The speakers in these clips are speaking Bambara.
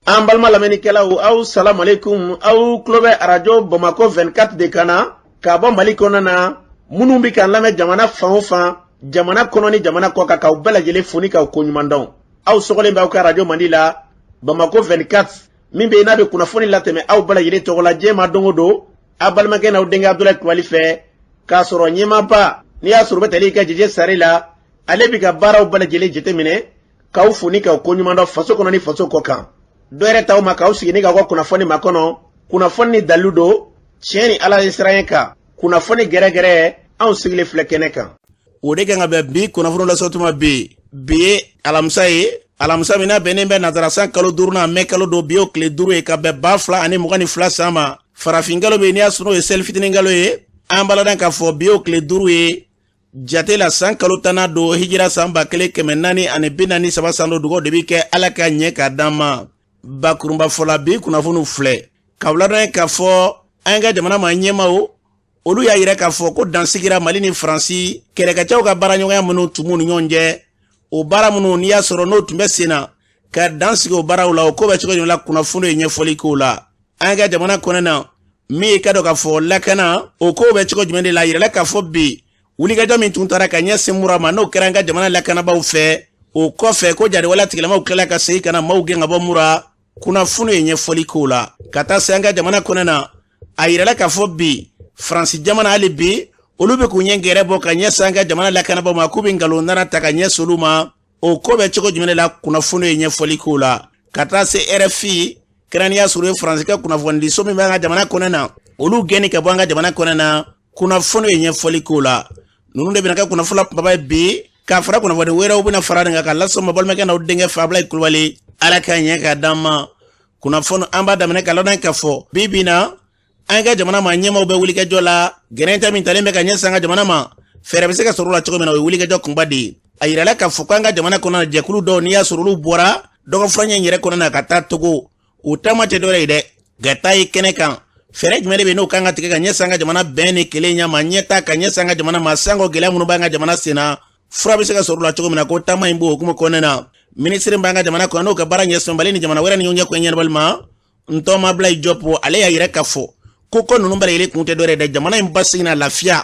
An balima lamɛnnikɛlaw, aw salamaleykum. Aw tulo bɛ arajo Bamakɔ 24 de kan na ka bɔ Mali kɔnɔna na. Minnu bɛ k'an lamɛn jamana fan o fan, jamana kɔnɔ ni jamana kɔ kan, k'aw bɛɛ lajɛlen fo ni k'aw koɲuman dɔn. Aw sɔgɔlen bɛ aw ka arajo mandi la, Bamakɔ 24, min bɛ yen n'a bɛ kunnafoni latɛmɛ aw bɛɛ lajɛlen tɔgɔ la diɲɛ ma don o don, aw balimakɛ n'aw denkɛ Abudulayi Kulubali fɛ, k'a sɔrɔ ɲɛmaaba n'i y'a sɔrɔ u bɛ tali kɛ Jeje Sare la, ale bɛ ka baaraw bɛɛ lajɛlen jateminɛ, k'aw fo ni k'aw koɲuman dɔn faso kɔnɔ ni faso kɔ kan. Dɔ yɛrɛ t'aw ma k'aw sigi ni k'aw ka kunnafoni makɔnɔ, kunnafoni ni dalilu don, tiɲɛ ni Ala ye siran kan, kunnafoni gɛrɛgɛrɛ, anw sigilen filɛ kɛnɛ kan. O de kan ka bɛn bi kunnafoni lasɔrɔ bi. Bi ye alamisa ye, alamisa min n'a bɛnnen bɛ nazara san kalo duurunan, mɛ kalo don, bi o tile 5 ye, ka bɛn 2022 san ma. Farafin kalo bɛ yen, n'i y'a sɔrɔ o ye seli fitinin kalo ye. An b'a ladɔn k'a fɔ bi o tile 5 ye jate la, san kalo tannan don, hijira san 1443 san don. Dugaw de bɛ kɛ Ala ka ɲɛ k'a d'an ma. Bakurunba fɔ la, bi kunnafoniw filɛ k'aw ladɔn k'a fɔ an ka jamana ma ɲɛmaaw, olu y'a yira k'a fɔ ko dan sigira Mali ni Faransi kɛlɛkɛcɛw ka baaraɲɔgɔnya minnu tun b'u ni ɲɔgɔn cɛ, o baara minnu n'i y'a sɔrɔ n'o tun bɛ sen na, ka dan sigi o baaraw la. O ko bɛ cogo jumɛn la? Kunnafoni ye ɲɛfɔli k'o la. An ka jamana kɔnɔ na, min ye ka dɔn k'a fɔ lakana, o ko bɛ cogo jumɛn de la? A yirala k'a fɔ bi wulikajɔ min tun taara ka ɲɛsin Mura ma, n'o kɛra an ka jamana lakanabaaw fɛ, o kɔfɛ ko jatigɛwale tigilamaw tilala ka segin ka na maaw gɛn ka bɔ Mura. Kunnafoni ye ɲɛfɔli k'o la. Ka taa se an ka jamana kɔnɔ na, a yirala k'a fɔ bi Faransi jamana, hali bi olu bɛ k'u ɲɛ gɛrɛ bɔ ka ɲɛsin an ka jamana lakanabaaw ma, k'u bɛ nkalon nara ta ka ɲɛsin olu ma. O ko bɛ cogo jumɛn de la? Kunnafoni ye ɲɛfɔli k'o la. Ka taa se RFI kɛrɛnkɛrɛnnenya sɔrɔ ye Faransi ka kunnafonidiso min bɛ an ka jamana kɔnɔ na, olu gɛnni ka bɔ an ka jamana kɔnɔ na, kunnafoni ye ɲɛfɔli k'o la. Ninnu de bɛna kɛ kunnafoni kunbaba ye bi, k'a fara kunnafoni wɛrɛw bɛna fara nin kan ka lasɔn ma balimakɛ n'aw denkɛ fɛ, Abulayi Kulubali. Ala ka ɲɛ k'a d'an ma. Kunnafoni an b'a daminɛ ka ladɔn k'a fɔ bi bi na, an ka jamana ma ɲɛmaaw bɛ wulikajɔ la. Gɛrɛntɛ min talen bɛ ka ɲɛsin an ka jamana ma, fɛɛrɛ bɛ se ka sɔrɔ o la cogo min na, o ye wulikajɔ kunba de ye. A yirala k'a fɔ k'an ka jamana kɔnɔ jɛkulu dɔw, n'i y'a sɔrɔ olu bɔra dɔgɔfurancɛ in yɛrɛ kɔnɔ na ka taa Togo, o taama tɛ dɔwɛrɛ ye dɛ, ka taa ye kɛnɛ kan fɛɛrɛ jumɛn de bɛ n'o kan ka tigɛ ka ɲɛsin an ka jamana bɛn ni kelenya ma, ɲɛtaa ka ɲɛsin an ka jamana ma, sanko gɛlɛya minnu b'an ka jamana sen na, fura bɛ se ka sɔrɔ o la cogo min na. Ko taama in b'o hukumu kɔnɔna na. Minisiri b'an ka jamana kɔnɔ n'o ka baara ɲɛsin Mali ni jamana wɛrɛ ni ɲɔgɔn cɛ ko ɲɛnabɔli ma, Ntɔma Abulayi Jɔpu, ale y'a yira k'a fɔ ko ninnu bɛɛ lajɛlen kun tɛ dɔwɛrɛ dɛ, jamana in basigi na lafiya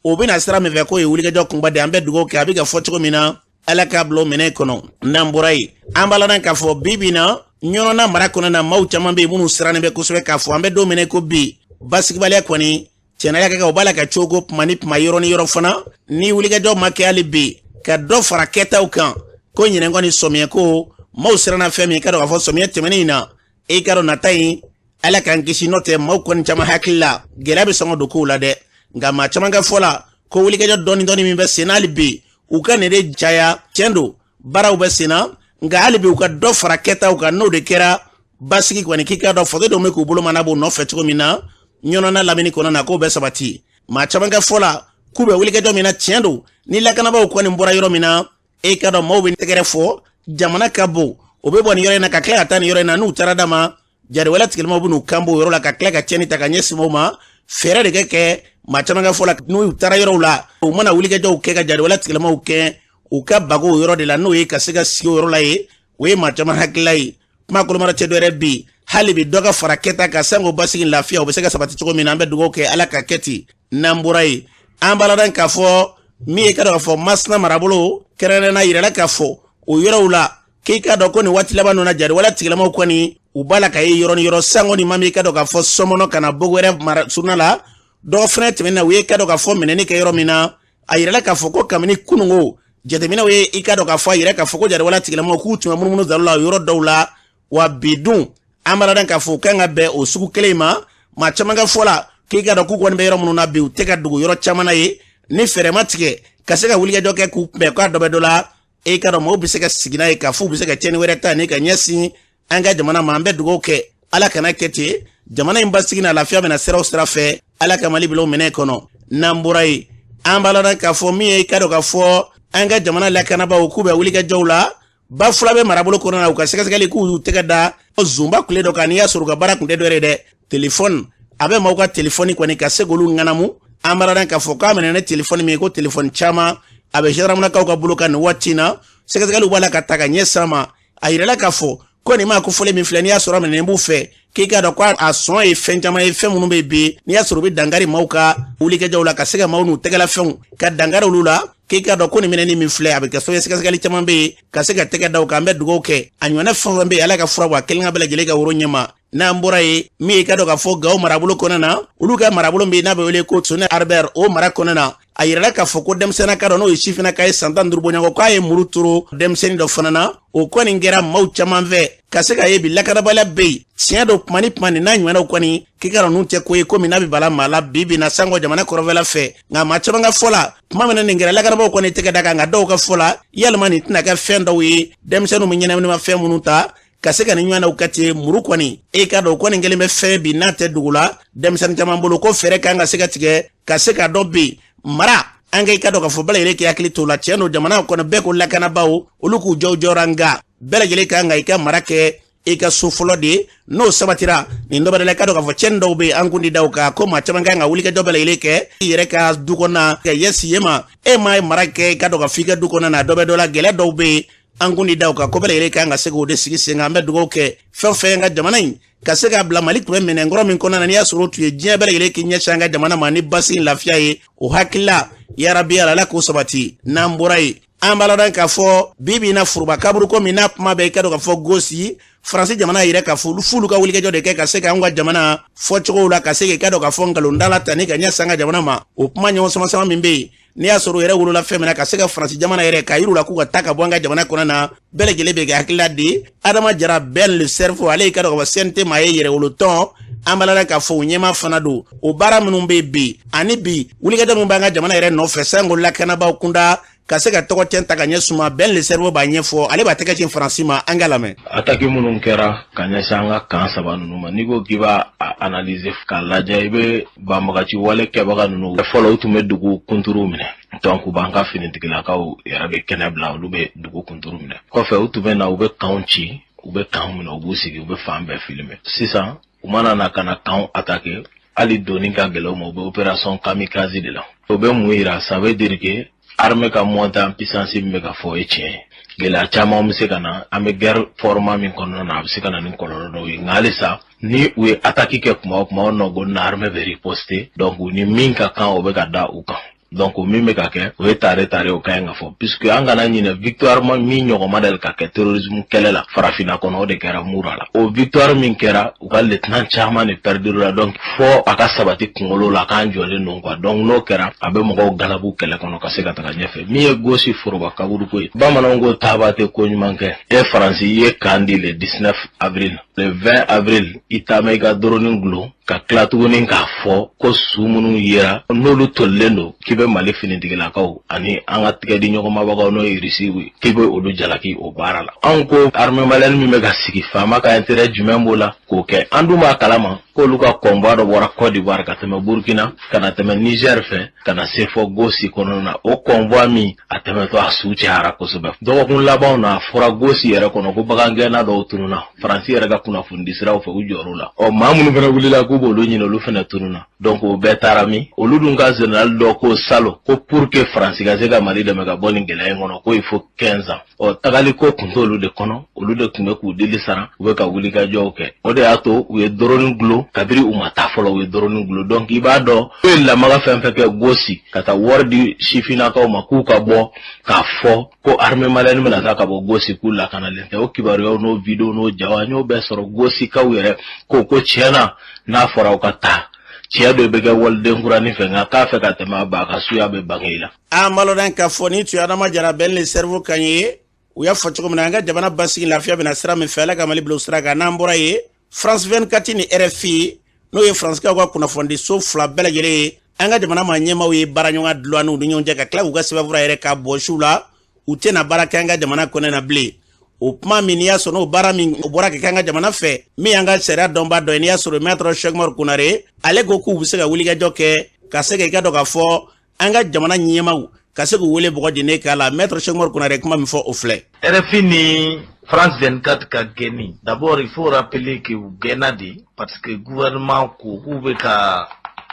o bɛna sira min fɛ, k'o ye wulikajɔ kunba de. An bɛ dugawu kɛ, a bɛ ka fɔ cogo min na, Ala k'a bila o minɛn kɔnɔ. N'an bɔra yen, an b'a ladɔn k'a fɔ bi bi na, Ɲɔnɔna mara kɔnɔ na, maaw caman bɛ yen minnu sirannen bɛ kosɛbɛ k'a fɔ an bɛ don min na ko bi, basigibaliya kɔni tiɲɛna ka o b'a la ka cogo kuma ni kuma, yɔrɔ ni yɔrɔ fana. Ni wulikajɔ ma kɛ hali bi ka dɔ fara kɛtaw kan, ko ɲinɛ kɔni sɔmiɲɛ ko maaw siranna fɛn min, ka dɔn k'a fɔ sɔmiɲɛ tɛmɛnen in na, e ka dɔn nata in, Ala k'an kisi, n'o tɛ maaw kɔni caman hakili la gɛlɛya bɛ sɔn ka don kow la dɛ. Nka maa caman ka fɔ la ko wulikajɔ dɔɔni dɔɔni min bɛ sen na, hali bi u ka nin de caya. Tiɲɛ don, baaraw bɛ sen na, nka hali bi u ka dɔ fara kɛtaw kan. N'o de kɛra basigi kɔni, k'i k'a dɔn fasodenw bɛ k'u bolo mana b'u nɔfɛ cogo min na Ɲɔnɔna lamini kɔnɔ na, k'o bɛ sabati. Maa caman ka fɔ la k'u bɛ wulikajɔ min na, tiɲɛ don, ni lakanabaaw kɔni bɔra yɔrɔ min na, e ka dɔn maaw bɛ tɛgɛrɛ fɔ, jamana ka bon, o bɛ bɔ nin yɔrɔ in na ka tila ka taa nin yɔrɔ in na. N'u taara dama jatigɛwale tigilamaw bɛ n'u kan bɔ o yɔrɔ la ka tila ka tiɲɛni ta ka ɲɛsin u ma. Fɛɛrɛ de ka kɛ. Maa caman ka fɔ la, n'u taara yɔrɔw la, u mana wulikajɔw kɛ ka jatigɛwale tigilamaw kɛ, u ka bago o yɔrɔ de la, n'o ye ka se ka sigi o yɔrɔ la ye. O ye maa caman hakilila ye. Kuma kolomara cɛ dɔ yɛrɛ bi, hali bi dɔ ka fara kɛta kan, sanko basigi lafiya o bɛ se ka sabati cogo min na. An bɛ dugawu kɛ, Ala ka kɛ ten. N'an bɔra yen, an b'a ladɔn k'a fɔ min ye ka dɔn k'a fɔ Masina marabolo kɛrɛnkɛrɛnnenya yirala k'a fɔ o yɔrɔw la, k'i k'a dɔn ko nin waati laban ninnu na, jatigɛwale tigilamaw kɔni u b'a la ka ye yɔrɔ ni yɔrɔ, sanko ni maa min ka dɔn k'a fɔ Sɔmɔnɔ ka na Bogowɛrɛ mara surunna la. Dɔgɔ fana tɛmɛnen na, u ye ka dɔn k'a fɔ minɛni kɛ yɔrɔ min na, a yirala k'a fɔ ko kabini kununko jateminɛw ye i ka dɔn k'a fɔ a yira k'a fɔ ko jatigɛwale tigilamaw k'u tun bɛ munumunu zalo la o yɔrɔ dɔw la. Wa bi dun, an b'a ladɔn k'a fɔ u kan ka bɛn o sugu kelen in ma. Maa caman ka fɔ la k'i ka dɔn k'u kɔni bɛ yɔrɔ minnu na bi, u tɛ ka dogo yɔrɔ caman na ye. Ni fɛɛrɛ ma tigɛ ka se ka wulikajɔ kɛ k'u kunbɛn, k'a dɔ bɛ dɔ la, e ka dɔn maaw bɛ se ka sigi n'a ye k'a fɔ u bɛ se ka tiɲɛni wɛrɛ ta ni ka ɲɛsin an ka jamana ma. An bɛ dugawu kɛ, Ala kana kɛ ten. Jamana in basigi n'a lafiya bɛna siraw sira fɛ, Ala ka Mali bila o minɛn kɔnɔ. N'an bɔra yen, an b'a ladɔn k'a fɔ min ye i ka dɔn k'a fɔ an ka jamana lakanabaaw k'u bɛ wulikajɔw la Bafulabɛ marabolo kɔnɔna na, u ka sɛgɛsɛgɛli k'u y'u tɛgɛ da zunba kule dɔ kan. N'i y'a sɔrɔ u ka baara kun tɛ dɔwɛrɛ ye dɛ, telefɔni, a bɛ maaw ka telefɔni kɔni ka se k'olu ŋanamu. An b'a ladɔn k'a fɔ k'a minɛ ni telefɔni min ye, ko telefɔni caman a bɛ gendarmew ka bolo kan nin waati in na. Sɛgɛsɛgɛliw b'a la ka ta ka ɲɛsin a ma. A yirala k'a fɔ Ko nin maa kofɔlen min filɛ, n'i y'a sɔrɔ a minɛnen b'u fɛ, k'i k'a dɔn ko a sɔn ye fɛn caman ye, fɛn minnu bɛ bi n'i y'a sɔrɔ u bɛ dankari maaw ka wulikajɔw la, ka se ka maaw n'u tɛgɛlafɛnw ka dankari olu la. K'i k'a dɔn ko nin minɛni min filɛ, a bɛ kɛ sababu ye sɛgɛsɛgɛli caman bɛ yen ka se ka tɛgɛ da o kan. An bɛ dugawu kɛ a ɲɔgɔnna fɛn o fɛn bɛ yen, Ala ka fura bɔ a kelen ka bɛɛ lajɛlen ka woro ɲɛma. N'an bɔra yen, min ye i ka dɔn k'a fɔ Gawo marabolo kɔnɔna na, olu ka marabolo min n'a bɛ wele ko Soni Aribɛri, o mara kɔnɔna na, a yirala k'a fɔ ko denmisɛnninka dɔ, n'o ye sifinnaka ye san 15 bɔɲɔgɔn, k'a ye muru turu denmisɛnnin dɔ fana na. O kɔni kɛra maaw caman fɛ ka se ka ye bi lakanabaliya bɛ yen. Tiɲɛ don, kuma ni kuma nin n'a ɲɔgɔnnaw kɔni, k'i ka ninnu tɛ ko ye komi n'a bɛ bala maa la bi bi na sango jamana kɔrɔnfɛla fɛ. Nka maa caman ka fɔ la, tuma min na nin kɛra, lakanabaaw kɔni tɛgɛ da kan. Nka dɔw ka fɔ la, yalima nin tɛna kɛ fɛn dɔw ye denmisɛnninw bɛ ɲɛnaminimafɛn minnu ta ka se ka nin ɲɔgɔnnaw kɛ ten? Muru kɔni, e ka dɔn o kɔni kɛlen bɛ fɛn bi n'a tɛ dugu la denmisɛnnin caman bolo, ko fɛɛrɛ kan ka se ka tigɛ ka se ka dɔn bi mara an ka i ka dɔn k'a fɔ bɛɛ lajɛlen k'i hakili t'o la. Tiɲɛ don, jamana kɔnɔ bɛɛ ko lakanabaaw olu k'u jɔ u jɔyɔrɔ, nka bɛɛ lajɛlen kan ka i ka mara kɛ i ka so fɔlɔ de ye. N'o sabatira, nin dɔ bɛ la i ka dɔn k'a fɔ cɛnni dɔw bɛ yen, an kun di daw kan ko maa caman kan ka wulikajɔ bɛɛ lajɛlen kɛ i yɛrɛ ka du kɔnɔna ka yɛsi ye ma e ma ye mara kɛ i ka dɔn k'a fɔ i ka du kɔnɔna na, dɔ bɛ dɔ la. Gɛlɛya dɔw bɛ yen, an kun di daw kan ko bɛɛ lajɛlen kan ka se k'o de sigi sen kan. An bɛ dugawu kɛ fɛn o fɛn ka jamana in ka se k'a bila Mali tun bɛ minɛnkɔrɔ min kɔnɔna na, n'i y'a sɔrɔ o tun ye diɲɛ bɛɛ lajɛlen k'i ɲɛsin an ka jamana ma ni basi lafiya ye, o hakilila yarabi Ala k'o sabati. N'an bɔra yen, an b'a ladɔn k'a fɔ bi bi in na, foroba kaburuko min n'a kuma bɛ i ka dɔn k'a fɔ Gosi, Faransi jamana yɛrɛ k'a fɔ f'olu ka wulikajɔ de kɛ ka se k'an ka jamana fɔcogow la, ka se k'i ka dɔn k'a fɔ nkalondala ta ni ka ɲɛsin an ka jamana ma. O kuma ɲɔgɔn sama sama min bɛ yen, n'i y'a sɔrɔ u yɛrɛ wolola fɛn min na, ka se ka Faransi jamana yɛrɛ k'a yir'u la k'u ka taa ka bɔ an ka jamana kɔnɔ na, bɛɛ lajɛlen bɛ ka hakilila di. Adama Jara Ben le Cerveau, ale y'i ka dɔn k'a fɔ CNT maa ye, yɛrɛwolotɔn, an b'a la k'a fɔ u ɲɛmaa fana don. O baara minnu bɛ bi ani bi wulikajɔ min b'an ka jamana yɛrɛ nɔfɛ sango lakanabaaw kunda ka se ka tɔgɔ tiɲɛ ta ka ɲɛ suma, Ben le Cerveau b'a ɲɛfɔ, ale b'a tɛgɛ ci Faransi ma. An ka lamɛn. Attaque minnu kɛra ka ɲɛsin an ka camp saba ninnu ma, n'i ko k'i b'a analyser k'a lajɛ, i bɛ banbagaci wale kɛbaga ninnu fɔlɔ, u tun bɛ dugu kunturuw minɛ. Donc u b'an ka finitigilakaw yɛrɛ bɛ kɛnɛ bila, olu bɛ dugu kunturu minɛ. Kɔfɛ, u tun bɛ na, u bɛ campw ci, u bɛ campw minɛ, u b'u sigi, u bɛ fan bɛɛ filmer. Sisan u mana na ka na campw attaquer, hali donni ka gɛlɛn u ma, u bɛ opération kamikaze de la. O bɛ mun yira? Ça veut dire que armée ka montée en puissance min bɛ ka fɔ, o ye tiɲɛ ye. Gɛlɛya caman bɛ se ka na, an bɛ guerre format min kɔnɔna na, a bɛ se ka na ni kɔlɔlɔ dɔw ye. Nka halisa, ni u ye attaque kɛ kuma o kuma, o nɔgɔn na armée bɛ riposter. Donc u ni min ka kan, o bɛ ka da u kan. Donc o min bɛ ka kɛ, o ye tare tare, o ka ɲi ka fɔ, puisque an kana ɲinɛ, victoire ma min ɲɔgɔn ma deli ka kɛ terrorisme kɛlɛ la farafinna kɔnɔ, o de kɛra Mura la. O victoire min kɛra, u ka lieutenant caman de perdu la. Donc fɔ a ka sabati kunkolo la k'an jɔlen don quoi. Donc n'o kɛra, a bɛ mɔgɔw galabu kɛlɛ kɔnɔ ka se ka taga ɲɛfɛ. Min ye Gosi foroba kaburuko ye, bamananw ko taaba tɛ ko ɲuman kɛ. E Faransi, i ye camp di le 19 avril, le 20 avril i taama i ka drone gulon, ka tila tuguni k'a fɔ ko su minnu yera, n'olu tolilen don, k'i bɛ Mali finitigilakaw ani an ka tigɛ di ɲɔgɔnmabagaw, n'o ye Irisiw ye, k'i bɛ olu jalaki o baara la. Anw ko armée malienne min bɛ ka sigi, faama ka intérêt jumɛn b'o la k'o kɛ? An dun b'a kalama k'olu ka convoi dɔ bɔra Côte d'Ivoire ka tɛmɛ Burkina, ka na tɛmɛ Niger fɛ, ka na se fɔ Gosi kɔnɔna na. O convoi min a tɛmɛtɔ, a su cayara kosɛbɛ. Dɔgɔkun labanw na, a fɔra Gosi yɛrɛ kɔnɔ ko bagangɛnna dɔw tununa. Faransi yɛrɛ ka kunnafoni siraw fɛ, u jɔr'u la. Ɔ maa minnu fana wulila k'u b'olu ɲini, olu fana tununa. Donc o bɛɛ taara min? Olu dun ka général dɔ ko salo ko pour que Faransi ka se ka Mali dɛmɛ ka bɔ nin gɛlɛya in kɔnɔ, ko il faut 15 ans. Ɔ tagali ko kun t'olu de kɔnɔ, olu de tun bɛ k'u dili sara, u bɛ ka wulikajɔw kɛ. O de y'a to u ye drone gulon. Kabiri u ma taa fɔlɔ, u ye drone gulon. Donc i b'a dɔn, u ye lamaga fɛn fɛn kɛ Gosi, ka taa wari di sifinnakaw ma k'u ka bɔ k'a fɔ ko armée malienne bɛna taa ka bɔ Gosi, k'u lakanalen tɛ, o kibaruyaw n'o vidéo n'o jaw, an y'o bɛɛ sɔrɔ. Gosikaw yɛrɛ ko ko tiɲɛ na, n'a fɔra aw ka taa, tiɲɛ dɔ bɛ kɛ waliden kuranin fɛ, nka k'a fɛ ka tɛmɛ a ba ka suya bɛ bange i la. An b'a k'a fɔ ni tun ye Adama Jara Ben le Cerveau kan ye. U y'a fɔ cogo min na, an ka jamana basigi, lafiya bɛna sira min fɛ, Ala ka Mali bila o sira kan. N'an bɔra yen, France 24 ni RFI, n'o ye Faransikaw ka kunnafonidiso fila bɛɛ lajɛlen ye, an ka jamana maa ɲɛmaaw ye baara ɲɔgɔn dulon n'u ni ɲɔgɔn cɛ, ka tila k'u ka sɛbɛnfura yɛrɛ ka bɔsiw la, u tɛna baara kɛ an ka jamana kɔnɔ na bilen. O kuma min n'i y'a sɔrɔ n'o baara min o bɔra ka kɛ an ka jamana fɛ, min y'an ka sariya dɔnba dɔ ye, n'i y'a sɔrɔ maître Cheick Oumar Konare, ale ko k'u bɛ se ka wulikajɔ kɛ ka se ka i ka dɔn k'a fɔ an ka jamana ɲɛmaaw ka se k'u wele bɔgɔ jeni k'a la. Maître Cheick Oumar Konare, kuma min fɔ, o filɛ. RFI ni France 24 ka gɛnni, d'abord il faut rappeler que u gɛnna de parce que gouvernement ko k'u bɛ ka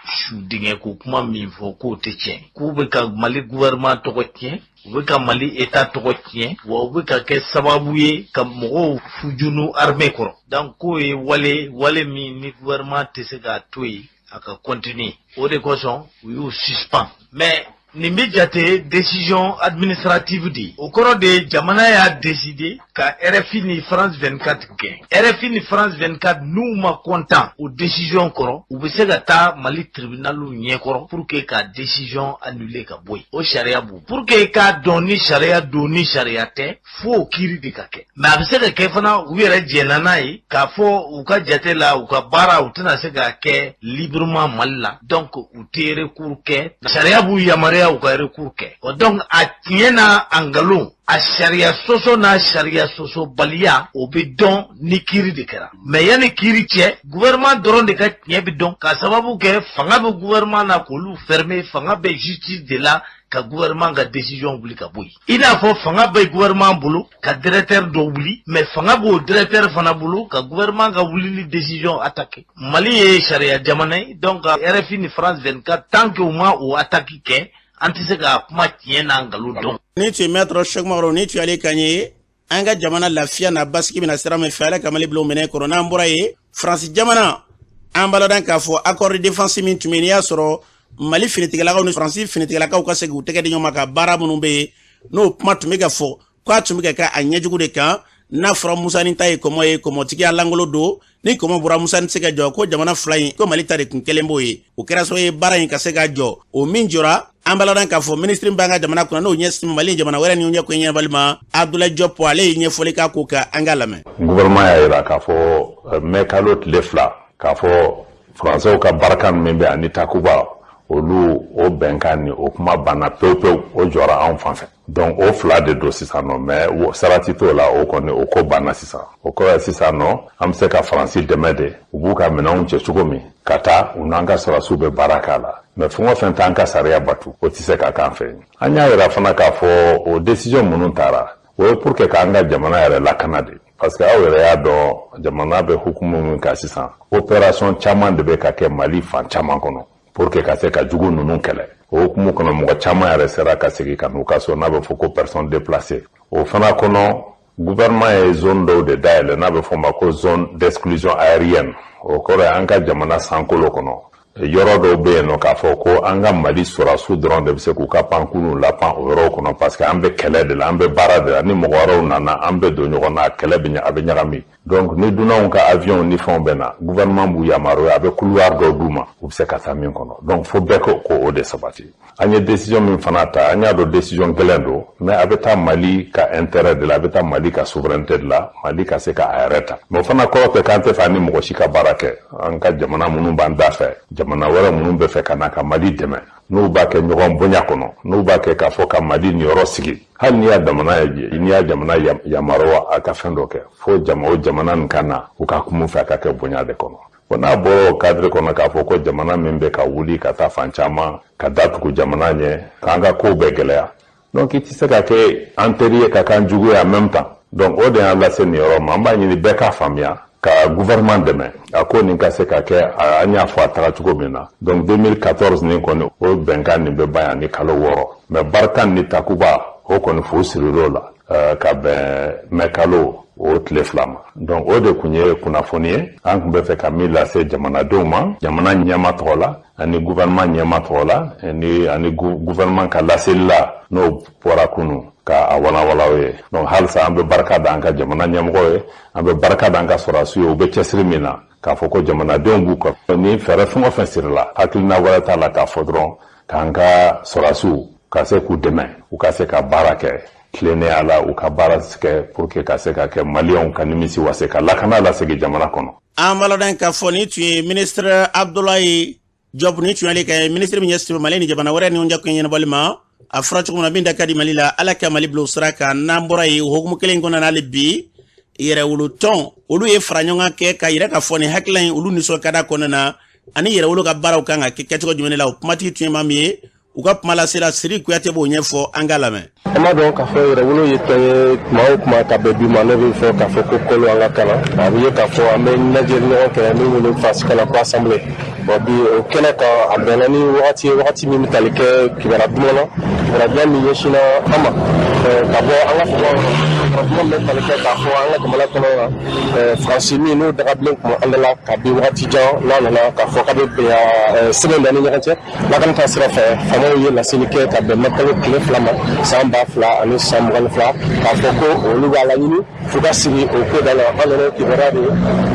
su dingɛ ko kuma min fɔ k'o tɛ tiɲɛ, k'u bɛ ka Mali gouvernement tɔgɔ tiɲɛ, u bɛ ka Mali État tɔgɔ tiɲɛ, wa u bɛ ka kɛ sababu ye ka mɔgɔw fujunu armée kɔrɔ. Donc k'o ye wale min ni gouvernement tɛ se k'a to yen a ka continuer, o de kosɔn u y'u suspend. Mais nin bɛ jate décision administrative de ye. O kɔrɔ de ye jamana y'a décider ka RFI ni France 24 gɛn. RFI ni France 24, n'u ma content o décision kɔrɔ, u bɛ se ka taa Mali tribunal ɲɛkɔrɔ pour que ka décision annuler ka bɔ yen. O sariya b'u pour que k'a dɔn ni sariya don ni sariya tɛ, fo o kiiri de ka kɛ. Mais a bɛ se ka kɛ fana u yɛrɛ jɛnna n'a ye k'a fɔ u ka jate la, u ka baara u tɛna se k'a kɛ librement Mali la, donc u tɛ recours kɛ. Sariya b'u yamaruya u ka recours kɛ. O donc a tiɲɛ n'a a nkalon, a sariya sɔsɔ n'a sariya sɔsɔbaliya, o bɛ dɔn ni kiiri de kɛra. Mais yanni kiiri cɛ, gouvernement dɔrɔn de ka tiɲɛ bɛ dɔn, k'a sababu kɛ fanga bɛ gouvernement na k'olu fermer, fanga bɛ justice de la ka gouvernement ka décision wuli ka bɔ yen. I n'a fɔ fanga bɛ gouvernement bolo ka directeur dɔ wuli, mais fanga b'o directeur fana bolo ka gouvernement ka wulili décision attaquer. Mali ye sariya jamana ye, donc RFI ni France 24, tant que u ma o attaque kɛ, an tɛ se ka kuma tiɲɛ n'a nkalon dɔn. Ni tun ye maître Cheick Umaru, ni tun y'ale kan ye. An ka jamana lafiya n'a basigi bɛna sira min fɛ, Ala ka Mali bila o minɛ kɔnɔ. N'an bɔra yen, Faransi jamana, an b'a ladɔn k'a fɔ accord de défense min tun bɛ yen, n'i y'a sɔrɔ Mali finitigilakaw ni Faransi finitigilakaw ka se k'u tɛgɛ di ɲɔgɔn ma ka baara minnu bɛ yen, n'o kuma tun bɛ ka fɔ k'a tun bɛ ka kɛ a ɲɛjugu de kan. N'a fɔra Musani ta ye kɔmɔ ye, kɔmɔtigiya langolo don, ni kɔmɔ bɔra Musani tɛ se ka jɔ, ko jamana fila in ko Mali ta de kun kelen b'o ye. O kɛra sababu ye baara in ka se ka jɔ. O min jɔra, an b'a ladɔn k'a fɔ minisiri b'an ka jamana kɔnɔ, n'o ɲɛsin Mali jamana wɛrɛ ni ɲɛ ko ɲɛnabali ma, Abdoulaye Diop, ale ye ɲɛfɔli k'a ko kan, an k'a lamɛn. Gouvernement y'a jira k'a fɔ mai kalo tile 2, k'a fɔ Faransɛw ka Barkhane min bɛ ani Takuba, olu o bɛnkan ni o kuma banna pewu pewu, o jɔra anw fan fɛ. Donc o fila de don sisan nɔ, mais sarati t'o la, o kɔni o ko banna sisan. O kɔrɔ ye sisan nɔ an bɛ se ka Faransi dɛmɛ de, u b'u ka minɛnw cɛ cogo min ka taa, u n'an ka sɔrɔdasiw bɛ baara k'a la. Mais fɛn o fɛn t'an ka sariya batu, o tɛ se ka k'an fɛ yen. An y'a yira fana k'a fɔ o décision minnu taara, o ye pour que k'an ka jamana yɛrɛ lakana de, parce que aw yɛrɛ y'a dɔn jamana bɛ hukumu min kan sisan, opération caman de bɛ ka kɛ Mali fan caman kɔnɔ pour que ka se ka jugu ninnu kɛlɛ. O hukumu kɔnɔ, mɔgɔ caman yɛrɛ sera ka segin ka n'u ka so, n'a bɛ fɔ ko personne déplacée. O fana kɔnɔ, gouvernement ye zone dɔw de dayɛlɛ, n'a bɛ fɔ o ma ko zone d'exclusion aérienne. O kɔrɔ ye an ka jamana sankolo kɔnɔ, yɔrɔ dɔw bɛ yen nɔ k'a fɔ ko an ka Mali sɔrɔdasiw dɔrɔn de bɛ se k'u ka pankurunw lapan o yɔrɔw kɔnɔ, parce que an bɛ kɛlɛ de la, an bɛ baara de la. Ni mɔgɔ wɛrɛw nana, an bɛ don ɲɔgɔn na, kɛlɛ bɛ a bɛ ɲagami. Donc ni dunanw ka avion ni fɛnw bɛ na, gouvernement b'u yamaruya, a bɛ couloir dɔw d'u ma, u bɛ se ka taa min kɔnɔ. Donc fo bɛɛ ko o de sabati. An ye décision min fana ta, an y'a dɔn décision gɛlɛn don, mais a bɛ taa Mali ka intérêt de la, a bɛ taa Mali ka souveraineté de la, Mali ka se ka a yɛrɛ ta. Mais o fana kɔrɔ tɛ k'an tɛ fɛ an ni mɔgɔ si ka baara kɛ. An ka jamana minnu b'an da fɛ, jamana wɛrɛ minnu bɛ fɛ ka na ka Mali dɛmɛ, n'u b'a kɛ ɲɔgɔn bonya kɔnɔ, n'u b'a kɛ k'a fɔ ka Mali niyɔrɔ sigi, hali n'i y'a jamana ye, n'i y'a jamana yamaruya a ka fɛn dɔ kɛ, fo jama o jamana nin ka na u ka kuma fɛ, a ka kɛ bonya de kɔnɔ. Bon, n'a bɔra o cadre kɔnɔ, k'a fɔ ko jamana min bɛ ka wuli ka taa fan caman ka datugu jamana ɲɛ, k'an ka kow bɛɛ gɛlɛya, donc i tɛ se ka kɛ an teri ye ka k'an jugu ye en même temps. Donc o de y'an lase nin yɔrɔ ma. An b'a ɲini bɛɛ k'a faamuya ka gouvernement dɛmɛ a ko nin ka se ka kɛ. An y'a fɔ a taga cogo min na, donc 2014 nin kɔni, o bɛnkan nin bɛ ban yan ni kalo 6. Mais Barkhane ni Takuba, o kɔni fu siril'o la ka bɛn mai kalo o tile 2 ma. Donc o de tun ye kunnafoni ye an tun bɛ fɛ ka min lase jamanadenw ma, jamana ɲɛma tɔgɔ la ani gouvernement ɲɛma tɔgɔ la, ani gouvernement ka laseli la n'o bɔra kunu ka a walawala ye. Donc halisa an bɛ barika da an ka jamana ɲɛmɔgɔ ye, an bɛ barika da an ka sɔrɔdasiw ye, u bɛ cɛsiri min na k'a fɔ ko jamanadenw b'u kɔ. Ni fɛɛrɛ fɛn o fɛn sirila, hakilina wɛrɛ t'a la k'a fɔ dɔrɔn k'an ka sɔrɔdasiw ka se k'u dɛmɛ, u ka se ka baara kɛ tilennenya la, u ka baara kɛ pour que ka se ka kɛ Maliyɛnw ka nimisi wase, ka lakana lasegin jamana kɔnɔ. An b'a ladɔn k'a fɔ ni tun ye ministre Abdoulaye Diop, ni tun y'ale kɛ ministre min ɲɛsin Mali ni jamana wɛrɛ ni ɲɔgɔn cɛ ko ɲɛnabɔli ma. A fɔra cogo min na, min da ka di Mali la, Ala ka Mali bila o sira kan. N'an bɔra yen, o hukumu kelen kɔnɔna na, hali bi yɛrɛwolo tɔn, olu ye fara ɲɔgɔn kan kɛ ka yira k'a fɔ nin hakilina in, olu nisɔn ka d'a kɔnɔna na, ani yɛrɛwolo ka baaraw kan ka kɛ kɛcogo jumɛn la. O kumatigi tun ye maa min ye, u ka kuma lasela, Siri Kuyate b'o ɲɛfɔ, an k'a lamɛn. An b'a dɔn k'a fɔ yɛrɛwolo ye tɔn ye. Tuma o tuma ka bɛn bi ma, ne bɛ fɔ k'a fɔ ko kolo an ka kalan, a bɛ ye k'a fɔ an bɛ lajɛli ɲɔgɔn kɛ min wele faransikan na ko assemblée. Bon, bi o kɛnɛ kan, a bɛnna ni wagati ye, wagati min bɛ tali kɛ kibaruya duman na, kibaruya duman min ɲɛsinna an ma ka bɔ an ka fanga kɔnɔ, kibaruya duman min bɛ tali kɛ k'a fɔ an ka jamana kɔnɔ yan, Faransi min n'o dagabilen tun bɛ an da la kabi wagati jan, n'a nana k'a fɔ k'a bɛ bɛn sɛbɛn bɛ ni ɲɔgɔn cɛ lakana ta sira fɛ. Faamaw ye laseli kɛ ka bɛn mɛkalo tile 2 ma san 2022, k'a fɔ ko olu b'a laɲini f'u ka sigi o ko da la. An nana kibaruya de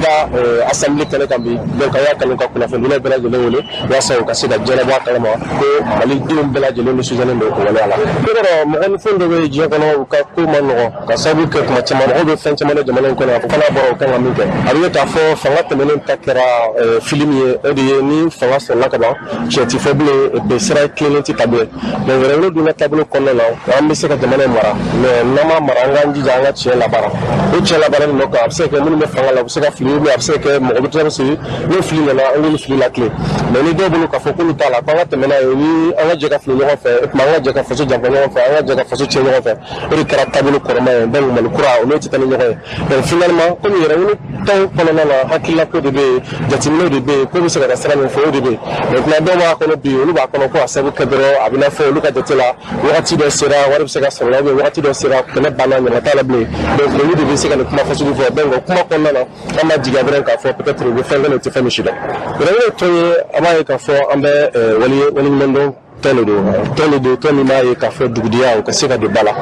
da assemblée kɛnɛ kan bi. Donc an y'a kanu ka kunnafonidilaw bɛɛ lajɛlen wele walasa u ka se ka diɲɛbɔ a kalama ko malidenw bɛɛ lajɛlen nisɔndiyalen don o waleya la. I b'a dɔn, mɔgɔninfin dɔ bɛ diɲɛ kɔnɔ, u ka ko man nɔgɔn, ka sababu kɛ kuma caman mɔgɔw bɛ fɛn caman na jamana in kɔnɔ. A fana bɔra, o kan ka min kɛ, a bɛ ye k'a fɔ fanga tɛmɛnen ta kɛra fili min ye, o de ye ni fanga sɔrɔla ka ban, tiɲɛ ti fɔ bilen, et sira tilennen ti ta bilen. Donc yɛrɛwolo dun ka taabolo kɔnɔna na, an bɛ se ka jamana in mara, mais n'an ma mara, an k'an jija an ka tiɲɛ labaara. O tiɲɛ labaara nin nɔ kan, a bɛ se ka kɛ minnu bɛ fanga la, u bɛ se ka fili, ou bien a bɛ se ka kɛ mɔgɔ bɛ tila ka sigi n'o fili nana, an k'olu fili latilen. Mais ni dɔw bolo k'a fɔ k'olu t'a la, k'an ka tɛmɛ n'a ye, ni an ka jɛ ka fili ɲɔgɔn fɛ, o tuma an ka jɛ ka faso janfa ɲɔgɔn fɛ, an ka jɛ ka faso tiɲɛ ɲɔgɔn fɛ, o de kɛra taabolo kɔrɔma ye. Donc Mali kura, olu tɛ taa ni ɲɔgɔn ye. Donc finalement, komi yɛrɛwolo tɔn kɔnɔna na, hakilila ko de bɛ yen, jateminɛw de bɛ yen, ko bɛ se ka taa sira min fɛ, o de bɛ yen. Maintenant, dɔw b'a kɔnɔ bi, olu b'a kɔnɔ ko a sababu kɛ dɔrɔn, a bɛ n'a fɔ olu ka jate la, wagati dɔ sera, wari bɛ se ka sɔrɔ la, ou bien wagati dɔ sera, kɛlɛ banna, ɲama t'a la bilen. Donc olu de bɛ se ka nin kuma fasugu fɔ. Donc o kuma kɔnɔna na, an b'a jigiya dɔrɔn k'a fɔ peut-être u bɛ fɛn kɛ, u tɛ fɛn min si dɔn. Yɛrɛwolo tɔn ye, an b'a ye k'a fɔ an bɛ wale waleɲuman dɔn tɔn de don, tɔn de don, tɔn min b'a ye k'a fɔ dugudenya o ka se ka don ba la.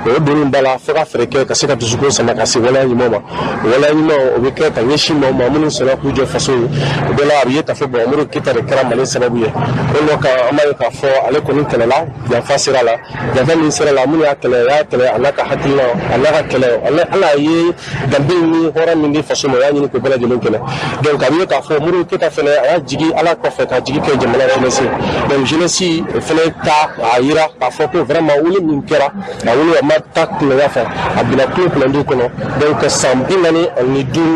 O donni ba la, fo ka fɛɛrɛ kɛ ka se ka dusukun sama ka se waleya ɲuman ma. Waleya ɲuman, o bɛ kɛ ka ɲɛsin maaw ma minnu sɔnna k'u jɔ faso ye. O bɛɛ la, a bɛ ye k'a fɔ bon, Modibo Keyita de kɛra Mali sababu ye. O nɔ kan, an b'a ye k'a fɔ ale kɔni kɛlɛla, janfa sera la, janfa min sera la, minnu y'a kɛlɛ, a y'a kɛlɛ a n'a ka hakilina, a n'a ka kɛlɛ. Ala ye danbe ni hɔrɔn min di faso ma, o y'a ɲini k'o bɛɛ lajɛlen kɛlɛ. Donc a bɛ ye k'a fɔ Modibo Keyita fɛnɛ, a y'a jigi Ala kɔfɛ ka jigi kɛ jamana jeunesse. Donc jeunesse o fɛnɛ ta a yira k'a fɔ ko vraiment wuli min kɛra, a wuli a ma taa kunaya fɛ, a binna kulo kunnandi kɔnɔ. Donc san 45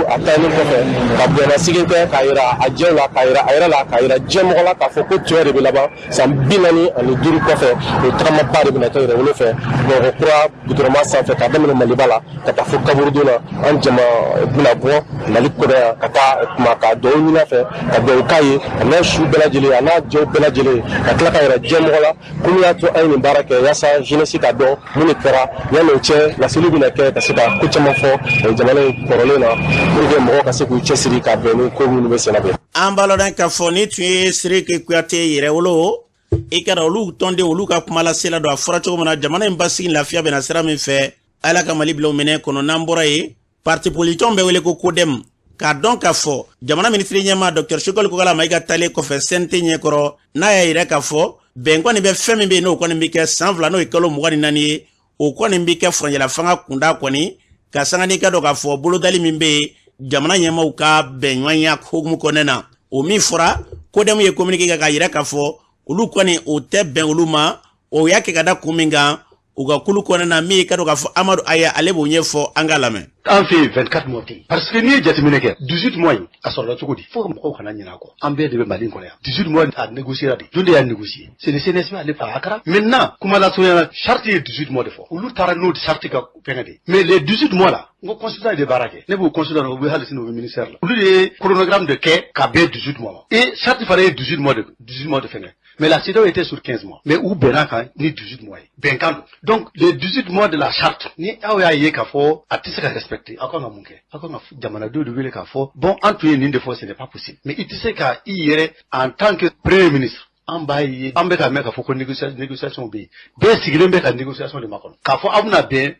a taalen kɔfɛ, ka bonyamasegin kɛ k'a yira a jɛw la, k'a yira a yɛrɛ la, k'a yira diɲɛmɔgɔ la k'a fɔ ko tiɲɛ de bɛ laban. San 45 kɔfɛ, o tagamaba de bɛna kɛ yɛrɛwolo fɛ Bamakɔ kura gudɔrɔnba sanfɛ, k'a daminɛ Maliba la ka taa fo kaburudon na. An jama bɛna bɔ Mali kɔnɔ yan ka taa kuma, ka dugawu ɲini a fɛ, ka dugawu k'a ye, a n'a su bɛɛ lajɛlen, a n'a jɛw bɛɛ lajɛlen, ka tila ka yira diɲɛmɔgɔ la ko min y'a to an ye nin baara kɛ, yaasa jeunesse ka dɔn mun de kɛra. Yanni o cɛ, laseliw bɛna kɛ ka se ka ko caman fɔ jamana in kɔrɔlen na, pour que mɔgɔw ka se k'u cɛsiri ka bɛn ni ko minnu bɛ senna bi. An b'a lɔn k'a fɔ ni tun ye Siriki Kuyate, yɛrɛwolo, i kɛra olu tɔnden, olu ka kumalasela don. A fɔra cogo min na, jamana in basigi, lafiya bɛna sira min fɛ, Ala ka Mali bila o minɛ kɔnɔ. N'an bɔra yen, parti politique bɛ wele ko CODEM, k'a dɔn k'a fɔ jamana minisiri ɲɛma Dr Choguel Kokalla Maïga talen kɔfɛ CNT ɲɛkɔrɔ, n'a y'a yira k'a fɔ bɛn kɔni bɛ fɛn min bɛ yen, n'o kɔni bɛ kɛ san 2, n'o ye kalo 24 ye, o kɔni bɛ kɛ furancɛla fanga kunda kɔni ka sanga n'i ka dɔn k'a fɔ bolodali min bɛ yen jamana ɲɛmaw ka bɛnɲɔgɔnya hukumu kɔnɔna na. O min fɔra, CODEM ye communiqué kɛ k'a yira k'a fɔ olu kɔni, o tɛ bɛn olu ma. O y'a kɛ ka da kun min kan, u ka kulu kɔnɔna na, min ye ka dɔn k'a fɔ Amadu Aya, ale b'o ɲɛfɔ, an k'a lamɛn. An fɛ yen, 24 mois tɛ yen, parce que n'i ye jateminɛ kɛ, 18 mois in a sɔrɔla cogo di? Fo ka mɔgɔw kana ɲinɛ a kɔ, an bɛɛ de bɛ Mali in kɔnɔ yan. 18 mois a négocier de, jɔn de y'a négocier? C'est le CNSP. Ale a kɛra maintenant, kuma lasurunya la, charte ye 18 mois de fɔ, olu taara n'o charte ka fɛngɛ de. Mais les 18 mois là, n ko consultant de baara kɛ, ne b'o consultant, u bɛ hali sini u bɛ ministère la, olu de ye chronogramme de kɛ ka bɛn 18 mois ma. Et charte fana ye 18 mois de 18 mois de fɛngɛ, mais la CEDEAO était sur 15 mois, mais u bɛnna kan ni 18 mois ye, bɛnkan don. Donc les 18 mois de la charte, ni aw y'a ye k'a fɔ a tɛ se ka respecter, aw kan ka mun kɛ? Aw kan ka jamanadenw de wele k'a fɔ bon, an tun ye nin de fɔ, ce n'est pas possible. Mais i tɛ se ka i yɛrɛ en tant que premier ministre, an b'a ye, an bɛ ka mɛn k'a fɔ ko négociation bɛ yen, bɛɛ sigilen bɛ ka négociation de makɔnɔ, k'a fɔ aw bɛna bɛn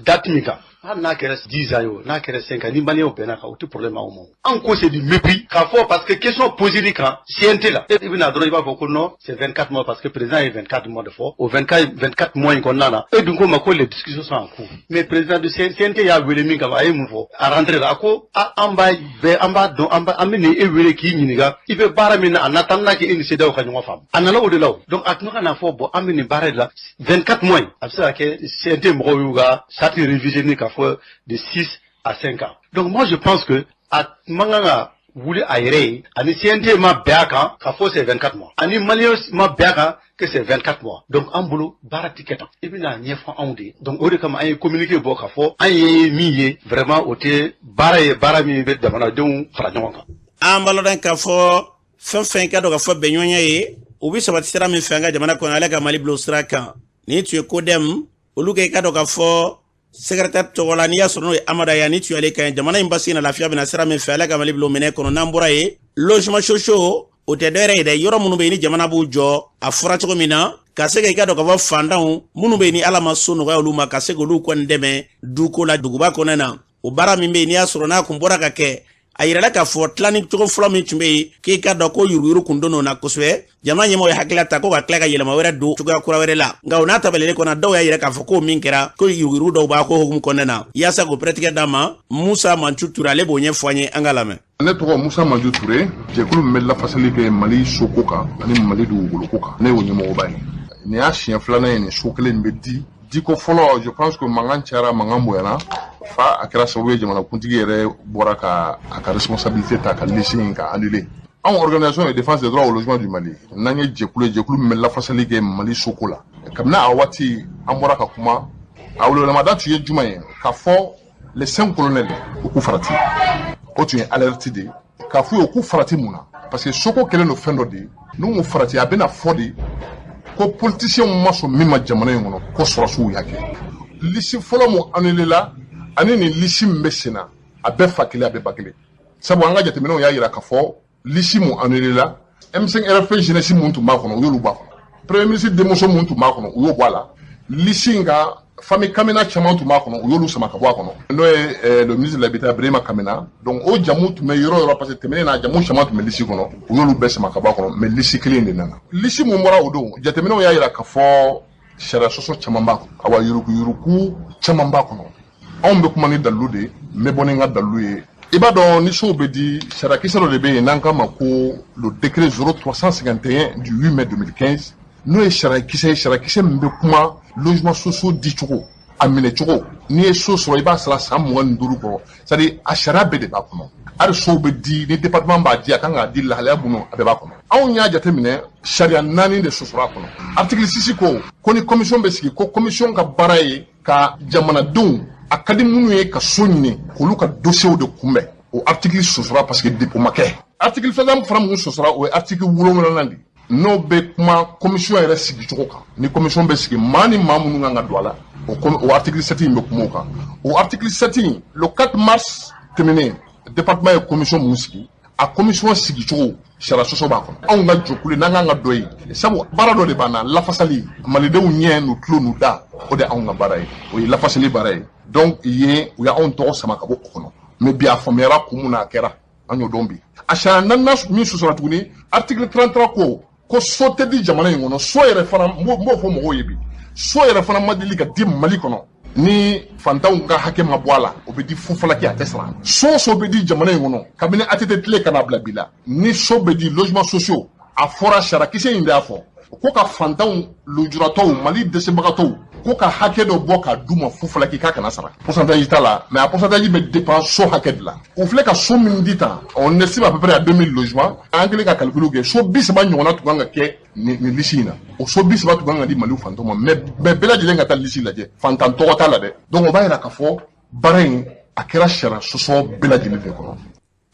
date min kan, hali n'a kɛra 10 ans ye o, n'a kɛra 5 ans, ni maliyɛnw bɛnna kan, o tɛ problème aw ma. An ko c'est du mépris k'a fɔ, parce que question posée kan CNT la, e bɛna dɔrɔn i b'a fɔ ko non, c'est 24 mois, parce que président ye 24 mois de fɔ. O 24 mois in kɔnɔna na, e dun ko ma ko les discussions sont en cours. Mais président du CNT y'a wele min kama, a ye mun fɔ a rentrée la? A ko an b'a bɛɛ, an b'a dɔn, an bɛ nin e wele k'i ɲininka i bɛ baara min na en attendant que e ni CEDEAO ka ɲɔgɔn faamu. A nana o de la o. Donc a tun ka n'a fɔ bon, an bɛ nin baara de la 24 mois in, a bɛ se ka kɛ CNT mɔgɔw y'u ka charte révisée ni k'a fɔ de 6 à 5 ans. Donc moi, je pense que a man kan ka wuli a yɛrɛ ye, ani CNT ma bɛn a kan k'a fɔ c'est 24 mois, ani maliyɛn ma bɛn a kan que c'est 24 mois. Donc an bolo, baara ti kɛ tan, i bɛna ɲɛfɔ anw de ye. Donc o de kama an ye communiqué bɔ k'a fɔ an ye min ye, vraiment o tɛ baara ye, baara min bɛ jamanadenw fara ɲɔgɔn kan. An b'a lɔn k'a fɔ Fɛn fɛn ka dɔn ka fɔ bɛnɲɔgɔnya ye, u bɛ sabati sira min fɛ an ka jamana kɔnɔ, Ala ka Mali bila o sira kan. Nin tun ye CODEM olu kɛ, i ka dɔn ka fɔ secrétaire tɔgɔ la, n'i y'a sɔrɔ n'o ye Amadu Aya, ni tun y'ale kan ye. Jamana in basigi na, lafiya bɛna sira min fɛ, Ala ka Mali bila o minɛ kɔnɔ. N'an bɔra yen, logement sociaux, o tɛ dɔwɛrɛ ye dɛ, yɔrɔ minnu bɛ yen ni jamana b'u jɔ, a fɔra cogo min na, ka se ka i ka dɔn ka fɔ fantanw minnu bɛ yen ni Ala ma so nɔgɔya olu ma, ka se k'olu kɔni dɛmɛ duko la duguba kɔnɔ na. O baara min bɛ yen n'i y'a sɔrɔ n'a kun bɔra ka kɛ, a yirala k'a fɔ tilani cogo fɔlɔ min tun bɛ yen, k'i ka dɔn ko yuruguyurugu kun donn'o na kosɛbɛ. Jamana ɲɛmɔgɔ ye hakilila ta ko ka tila ka yɛlɛma wɛrɛ don cogoya kura wɛrɛ la. Nka o n'a tabalilen kɔnɔ, dɔw y'a yira k'a fɔ k'o min kɛra, ko yuruguyurugu dɔw b'a ko hukumu kɔnɔna na. Yaasa k'o pɛrɛtigɛ d'a ma, Musa Mancu Ture, ale b'o ɲɛfɔ an ye, an ka lamɛn. Ne tɔgɔ Musa Manju Ture, jɛkulu min bɛ lafasali kɛ Mali soko kan ani Mali dugukolo kan, ne y'o ɲɛmɔgɔba ye. Nin y'a siɲɛ filanan ye nin so kelen bɛ di. Diko fɔlɔ, je pense que mankan cayara, mankan bonyana fa a kɛra sababu ye jamanakuntigi yɛrɛ bɔra ka a ka responsabilité ta ka liste in ka annuler. Anw, Organisation de défense des droits au logement du Mali, n'an ye jɛkulu ye, jɛkulu min bɛ lafasali kɛ Mali soko la, kabini a waati an bɔra ka kuma. A welewelemada tun ye jumɛn ye? Ka fɔ les cinq colonels u k'u farati. O tun ye alerte de ye k'a f'u ye u k'u farati. Mun na? Parce que soko kɛlen don fɛn dɔ de ye, n'u m'u farati, a bɛna fɔ de ko politiciens ma sɔn min ma jamana in kɔnɔ, ko sɔrɔsiw y'a kɛ. Liste fɔlɔ mun annulé la ani nin liste min bɛ sen na, a bɛɛ fa kelen, a bɛɛ ba kelen. Sabu an ka jateminɛw y'a yira k'a fɔ liste mun annulé la, M5 RFP jeunesse mun tun b'a kɔnɔ, u y'olu bɔ a kɔnɔ. Premier ministre denmuso mun tun b'a kɔnɔ, u y'o bɔ a la. Liste in ka famille Kamina caman tun b'a kɔnɔ, u y'olu sama ka bɔ a kɔnɔ, n'o ye le ministre de l'Habitat Birima Kamina. Donc o jamu tun bɛ yɔrɔ yɔrɔ, parce que tɛmɛnen na jamu caman tun bɛ liste kɔnɔ, u y'olu bɛɛ sama ka bɔ a kɔnɔ. Mais liste kelen de nana. Liste mun bɔra o don, jateminɛw y'a yira k'a fɔ sariya sɔsɔ caman b'a kɔnɔ, awa yuruguyurugu caman b'a kɔnɔ. Anw bɛ kuma ni dalilu de ye, n bɛ bɔ ni n ka dalilu ye. I b'a dɔn, ni sow bɛ di, sariyakisɛ dɔ de bɛ yen n'an k'a ma ko le décret 0351 du 8 mai 2015, n'o ye sariyakisɛ ye, sariyakisɛ min bɛ kuma logement sociaux di cogo, a minɛ cogo. N'i ye so sɔrɔ, i b'a sara san 25 kɔrɔ. C'est à dire a sariya bɛɛ de b'a kɔnɔ. Hali sow bɛ di ni département b'a di, a kan k'a di lahalaya minnu, a bɛɛ b'a kɔnɔ. Anw y'a jateminɛ, sariya naani de sɔsɔra a kɔnɔ. Article 6 ko ni commission bɛ sigi, ko commission ka baara ye ka jamanadenw a ka di minnu ye ka so ɲini, k'olu ka dossiers de kunbɛn. O article sɔsɔra parce que dépôt ma kɛ. Article filanan fana mun sɔsɔra, o ye article wolonwulanan de, n'o bɛ kuma commission yɛrɛ sigicogo kan. Ni commission bɛ sigi, maa ni maa minnu kan ka don a la, o article 7 in bɛ kuma o kan. O article 7 in, le 4 mars tɛmɛnen, département ye commission mun sigi, a commission sigicogo, sariya sɔsɔ b'a kɔnɔ. Anw ka jɔkulu n'an kan ka dɔ ye, sabu baara dɔ de b'an na, lafasali malidenw ɲɛ n'u tulo n'u da, o de y'anw ka baara ye, o ye lafasali baara ye. Donc yen, u y'anw tɔgɔ sama ka bɔ o kɔnɔ. Mais bi, a faamuyara kun mun na a kɛra, an y'o dɔn bi. A sariya naaninan min sɔsɔra tuguni, article 33 ko so tɛ di jamana in kɔnɔ. So yɛrɛ fana, n b'o fɔ mɔgɔw ye bi, so yɛrɛ fana ma deli ka di Mali kɔnɔ ni fantanw ka hakɛ ma bɔ a la. O bɛ di fufalaki, a tɛ sara. So bɛ di jamana in kɔnɔ kabini ATT tile ka n'a bila bi la, ni so bɛ di, logement sociaux, a fɔra sariyakisɛ in de y'a fɔ ko ka fantanw, lujuratɔw, Mali dɛsɛbagatɔw, ko ka hakɛ dɔ bɔ k'a d'u ma fufalaki, k'a kana sara. Pourcentage t'a la, mais a pourcentage bɛ dépend so hakɛ de la. U filɛ ka so min di tan, on estime à peu près à 2000 logements. An kɛlen ka calcul kɛ, so 30 ɲɔgɔnna tun kan ka kɛ nin liste in na. O so 30 tun kan ka di Mali fantanw ma. Mais bɛɛ lajɛlen ka taa liste lajɛ, fantan tɔgɔ t'a la dɛ. Donc o b'a yira k'a fɔ baara in a kɛra sariya sɔsɔ bɛɛ lajɛlen de kɔnɔ.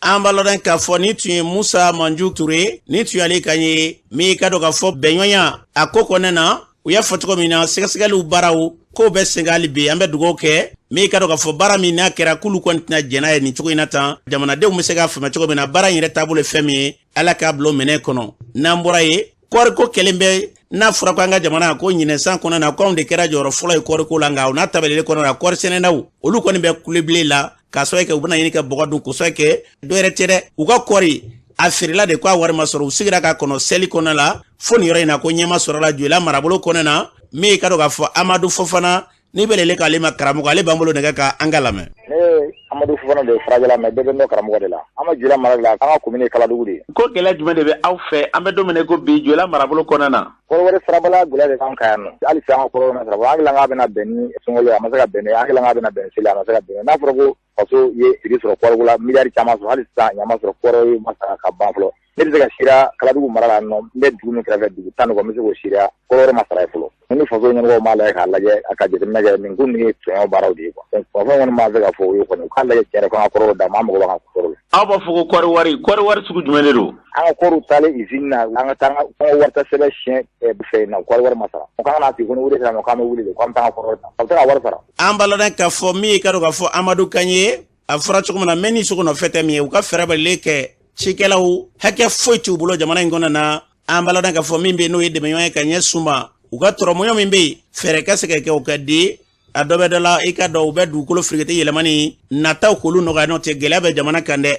An b'a lɔn k'a fɔ ni tun ye Musa Manju Ture, ni tun y'ale kan ye min ka dɔn k'a fɔ bɛnɲɔgɔnya a ko kɔnɔna na. U y'a fɔ cogo min na, sɛgɛsɛgɛliw baaraw kow bɛ sen hali bi. An bɛ dugawu kɛ min ka dɔn k'a fɔ baara min n'a kɛra, k'olu kɔni tɛna jɛn n'a ye nin cogo in na tan. Jamanadenw bɛ se k'a faamuya cogo min na baara in yɛrɛ taabolo ye fɛn min ye, Ala k'a bila o minɛ kɔnɔ. N'an bɔra yen, kɔɔriko kɛlen bɛ n'a fɔra ko an ka jamana ko ɲinɛ san kɔnɔ na, ko anw de kɛra jɔyɔrɔ fɔlɔ ye kɔɔriko la. Nka o n'a tabalilen kɔnɔ na, kɔɔri sɛnɛnaw olu kɔni bɛ kulebilen la k'a sababu kɛ u bɛna ɲini ka bɔgɔ dun k'o sababu kɛ dɔ wɛrɛ tɛ dɛ, u ka kɔɔri a feerela de ko a wari ma sɔrɔ. U sigira k'a kɔnɔ seli kɔnɔ la fo nin yɔrɔ in na ko ɲɛma sɔrɔ la Joyila marabolo kɔnɔ na. Min ka dɔn k'a fɔ Amadu Fofana, n'i bɛ lele k'ale ma karamɔgɔ, ale b'an bolo nɛgɛ kan, an ka lamɛn. Ne ye Amadu Fofana de ye Farajɛla, mais bɛɛ bɛ n dɔn karamɔgɔ de la. An ma Joyila mara de la, an ka commune ye Kaladugu de ye. Ko gɛlɛya jumɛn de bɛ aw fɛ an bɛ don min na ko bi Joyila marabolo kɔnɔna na? Kɔrɔwari sarabala gɛlɛya de b'an kan yan nɔ. Hali sisan an ka kɔrɔwari ma sara. An hakili la k'a bɛna bɛn ni sunkalo ye, a ma se ka bɛn. An hakili la k'a bɛna bɛn seli, a ma se ka bɛn. N'a fɔra ko faso ye prix sɔrɔ kɔɔriko la, miliyari caman sɔrɔ, hali sisan ɲa ma sɔrɔ, kɔɔri ma sara ka ban fɔlɔ. Ne bɛ se ka seereya Kaladugu mara la nɔ, n bɛ dugu min kɛrɛfɛ, dugu 10 ni kɔ, n bɛ se k'o seereya, kɔɔri ma sara ye fɔlɔ. Ni faso ɲɛmɔgɔw m'a lajɛ k'a lajɛ, a ka jateminɛ kɛ, nin ko ninnu ye tɔɲɔ baaraw de ye quoi. Donc kunnafoni kɔni b'a fɛ k'a fɔ o ye kɔni, u k'a lajɛ tiɲɛ yɛrɛ, ko an ka kɔɔri d'a ma, an mago b'an ka kɔɔri la. Aw b'a fɔ ko kɔɔri wari, kɔɔri wari sugu jumɛn de don? An ka kɔɔriw taalen usine na, an ka taa an ka wari ta sɛbɛn siɲɛ fɛ yen nɔ, kɔɔri wari ma sara. O k'an kana sigi ko ni wele sera ma k'an bɛ wuli de, k'an bɛ taa an ka kɔɔri ta. A bɛ se ka wari sara. An b'a lɔn k'a fɔ min ye, ka dɔn k'a fɔ Amadu kan ye a fɔra cogo min na, mɛ ni sogo nɔfɛ tɛ min ye, u ka fɛɛrɛ balilen kɛ. Cikɛlaw hakɛ foyi t'u bolo jamana in kɔnɔ na. An b'a lɔn k'a fɔ min bɛ yen, n'o ye dɛmɛɲɔgɔn ye ka ɲɛsin u ma, u ka tɔrɔmɔɲɔ min bɛ yen, fɛɛrɛ ka se ka kɛ o ka di a dɔ bɛ dɔ la. I ka dɔn u bɛ dugukolo firikiti yɛlɛmani nataw k'olu nɔgɔya, n'o tɛ gɛlɛya bɛ jamana kan dɛ.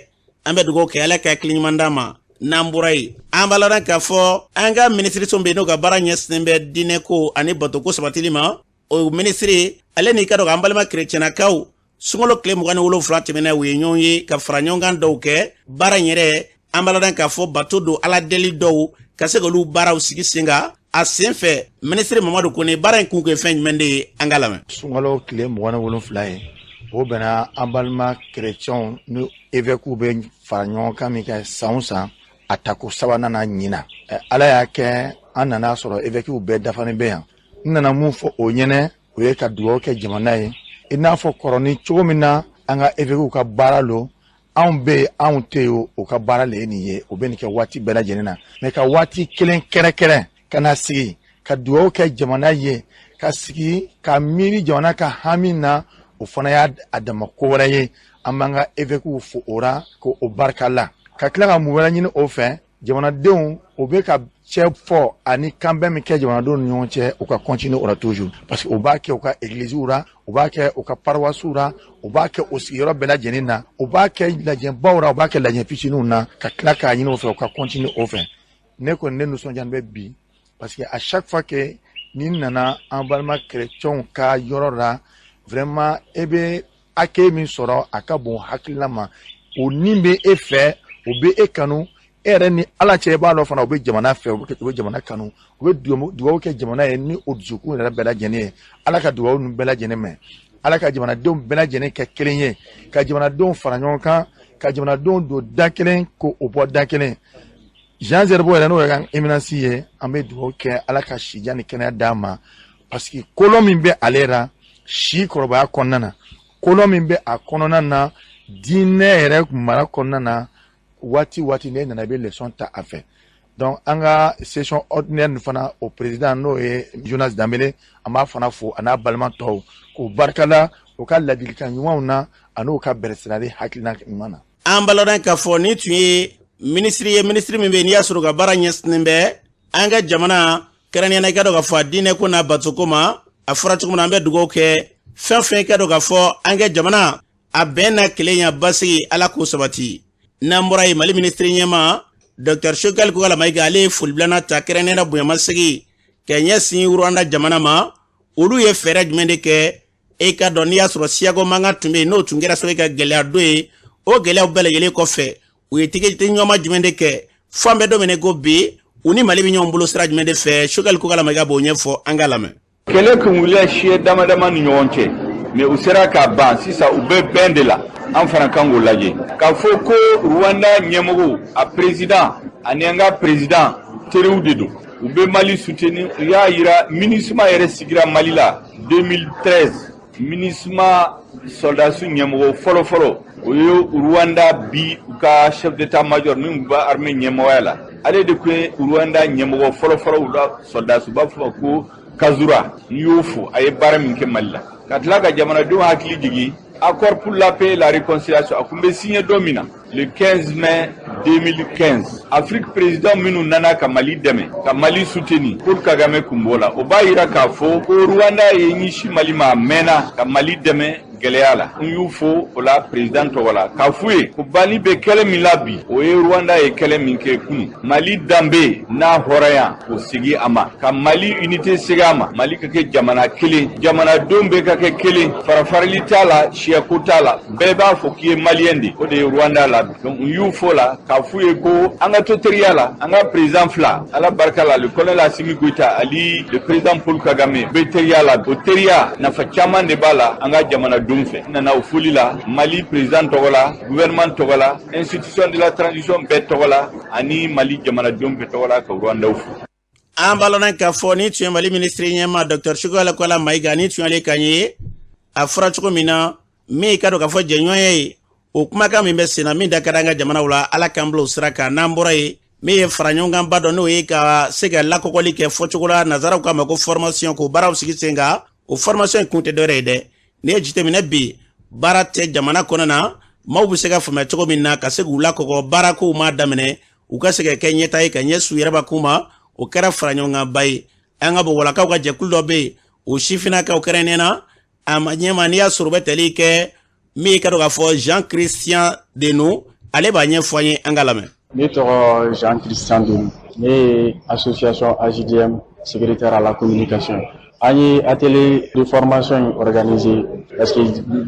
An bɛ dugawu kɛ, Ala ka hakili ɲuman d'an ma. N'an bɔra yen, an b'a lɔn k'a fɔ an ka minisiriso bɛ yen, n'o ka baara ɲɛsinnen bɛ diinɛko ani batoko sabatili ma, o minisiri ale n'i ka dɔn an balima kerecɛnnakaw, sunkalo tile 27 tɛmɛnɛ, u ye ɲɔgɔn ye ka fara ɲɔgɔn kan dɔw kɛ baara in yɛrɛ. An b'a lɔn k'a fɔ bato don Ala deli dɔw ka se k'olu baaraw sigi sen kan. A sen fɛ, minisiri Mamadu Kone, baara in kun kɛ fɛn jumɛn de ye? An ka lamɛn. Sunkalo tile 27 ye, o bɛnna an balima kerecɛnw ni évêques bɛ fara ɲɔgɔn kan min kɛ san o san, a tako sabanan na ɲina. Ala y'a kɛ an nana sɔrɔ évêques bɛɛ dafalen bɛ yan. N nana mun fɔ o ɲɛnɛ? O ye ka dugawu kɛ jamana ye. I n'a fɔ kɔrɔni cogo min na, an ka évêques ka baara lo. Anw bɛ yen, anw tɛ yen, o ka baara le ye nin ye. O bɛ nin kɛ waati bɛɛ lajɛlen na, mɛ ka waati kelen kɛrɛnkɛrɛn ka na sigi ka dugawu kɛ jamana ye, ka sigi ka miiri jamana ka hami na, o fana y'a a dama ko wɛrɛ ye. An b'an ka évêques fo o ra, ko o barika la, ka tila ka mun wɛrɛ ɲini o fɛ? Jamanadenw, o bɛ ka cɛ fɔ ani kanbɛn min kɛ jamanadenw ni ɲɔgɔn cɛ, u ka continuer o la toujours, parce que u b'a kɛ u ka églises la, u b'a kɛ u ka paroisses la, u b'a kɛ o sigiyɔrɔ bɛɛ lajɛlen na, u b'a kɛ lajɛbaw la, u b'a kɛ lajɛ fitininw na, ka tila k'a ɲini o fɛ u ka continuer o fɛ. Ne kɔni, ne nisɔndiyalen bɛ bi, parce que à chaque fois que ni nana an balima chrétiens ka yɔrɔ la, vraiment e bɛ accueil min sɔrɔ, a ka bon hakilina ma. O ni bɛ e fɛ, o bɛ e kanu, e yɛrɛ ni Ala cɛ, i b'a dɔn fana u bɛ jamana fɛ, u bɛ jamana kanu, u bɛ dugawu kɛ jamana ye ni o dusukun yɛrɛ bɛɛ lajɛlen ye. Ala ka dugawu ninnu bɛɛ lajɛlen mɛn. Ala ka jamanadenw bɛɛ lajɛlen kɛ kelen ye, ka jamanadenw fara ɲɔgɔn kan, ka jamanadenw don da kelen, k'o bɔ da kelen. Jean Zerbo yɛrɛ, n'o yɛrɛ ka éminence ye, an bɛ dugawu kɛ Ala ka sijan ni kɛnɛya d'a ma, parce que kolon min bɛ ale la si kɔrɔbaya kɔnɔna na, kolon min bɛ a kɔnɔna na diinɛ yɛrɛ mara kɔnɔna na, waati waati n'e nana, i bɛ leçon ta a fɛ. Donc an ka session ordinaire nin fana, o président, n'o ye Jonas Danbele, an b'a fana fo, a n'a balima tɔw, k'o barikada u ka ladilikan ɲumanw na an'u ka bɛrɛsirali hakilina ɲuman na. An b'a lɔn k'a fɔ ni tun ye minisiri ye, minisiri min bɛ yen, n'i y'a sɔrɔ ka baara ɲɛsinnen bɛ an ka jamana kɛrɛnkɛrɛnnenya, i ka dɔn k'a fɔ a diinɛ ko n'a batoko ma. A fɔra cogo min na, an bɛ dugawu kɛ fɛn fɛn, i ka dɔn k'a fɔ an ka jamana a bɛn na kelenya basigi, Ala k'o sabati. N'an bɔra yen, Mali minisiri ɲɛma Dr Choguel Kokalla Maïga, ale ye folibilana ta kɛrɛnkɛrɛnnenya bonyamasegi ka ɲɛsin Rwanda jamana ma. Olu ye fɛɛrɛ jumɛn de kɛ? E ka dɔn n'i y'a sɔrɔ siyako mankan tun bɛ yen, n'o tun kɛra sababu ka gɛlɛya dɔ ye, o gɛlɛyaw bɛɛ lajɛlen kɔfɛ, u ye tigɛɲɔgɔnma jumɛn de kɛ fo an bɛ don min ko bi, u ni Mali bɛ ɲɔgɔn bolo sira jumɛn de fɛ? Choguel Kokalla Maïga b'o ɲɛfɔ, an k'a lamɛn. Kɛlɛ kun wulila siɲɛ dama dama ni ɲɔgɔn cɛ, mɛ u sera k'a ban. Sisan u bɛ bɛn de la. An fana kan k'o lajɛ k'a fɔ ko Rwanda ɲɛmɔgɔw, a président ani an ka président, teriw de don. U bɛ Mali soutenir. U y'a yira, MINUSMA yɛrɛ sigira Mali la 2013. MINUSMA soldats ɲɛmɔgɔ fɔlɔ-fɔlɔ, o ye Rwanda bi u ka chef d'état major min b'a armée ɲɛmɔgɔya la, ale de tun ye Rwanda ɲɛmɔgɔ fɔlɔ-fɔlɔ u la soldats, u b'a fɔ ko Kazura. N y'o fo, a ye baara min kɛ Mali la. Ka tila ka jamanadenw hakili jigin, accord pour la paix et la réconciliation, a tun bɛ signé don min na, le 15 mai 2015, Afrique président minnu nana ka Mali dɛmɛ, ka Mali soutenir, Paul Kagame kun b'o la. O b'a yira k'a fɔ ko Rwanda ye ɲɛsin Mali ma, a mɛnna ka Mali dɛmɛ gɛlɛya la. N y'u fo o la président tɔgɔ la, k'a f'u ye ko Mali bɛ kɛlɛ min la bi, o ye Rwanda ye kɛlɛ min kɛ kunu. Mali danbe n'a hɔrɔnya, k'o segi a ma, ka Mali unité segi a ma, Mali ka kɛ jamana kelen, jamanadenw bɛɛ ka kɛ kelen, farafarali t'a la, siyako t'a la, bɛɛ b'a fɔ k'i ye maliyɛn de. O de ye Rwanda la bi. Donc n y'u fo la, k'a f'u ye ko an ka to teriya la. An ka président fila, Ala barika la, le colonel Assimi Goïta ali le président Paul Kagame, bɛ teriya la. O teriya nafa caman de b'a la an ka jamanadenw fɛ. N nana o foli la Mali président tɔgɔ la, gouvernement tɔgɔ la, institution de la transition bɛɛ tɔgɔ la, ani Mali jamanadenw bɛɛ tɔgɔ la, ka Rwandaw fo. An b'a lɔn k'a fɔ ni tun ye Mali minisiri ɲɛma Dr Choguel Kokalla Maïga, ni tun y'ale kan ye. A fɔra cogo min na, min ka dɔn k'a fɔ jɛɲɔgɔnya ye, o kumakan min bɛ sen na, min da ka di an ka jamanaw la, Ala k'an bila o sira kan. N'an bɔra yen Min ye fara ɲɔgɔnkanba dɔ, n'o ye ka se ka lakɔgɔli kɛ fɔcogo la, nazaraw k'a ma ko formation, k'o baaraw sigi sen kan. O formation in kun tɛ dɔwɛrɛ ye dɛ, n'i ye jateminɛ bi, baara tɛ jamana kɔnɔ na, maaw bɛ se ka faamuya cogo min na ka se k'u lakɔgɔ baarakow ma daminɛ, u ka se ka kɛ ɲɛta ye ka ɲɛsin u yɛrɛbakun ma. O kɛra fara ɲɔgɔnkanba ye. An ka bɔbɔlakaw ka jɛkulu dɔ bɛ yen, o sifinnakaw kɛrɛnkɛrɛnnenya na, a ma ɲɛma n'i y'a sɔrɔ u bɛ tali kɛ min ye, ka dɔn k'a fɔ Jean Christian Denou, ale b'a ɲɛfɔ an ye, an ka lamɛn. Ne tɔgɔ Jean Christian Denou, ne ye association AJDM secrétaire à la communication. An ye atelier de formation in organisé parce que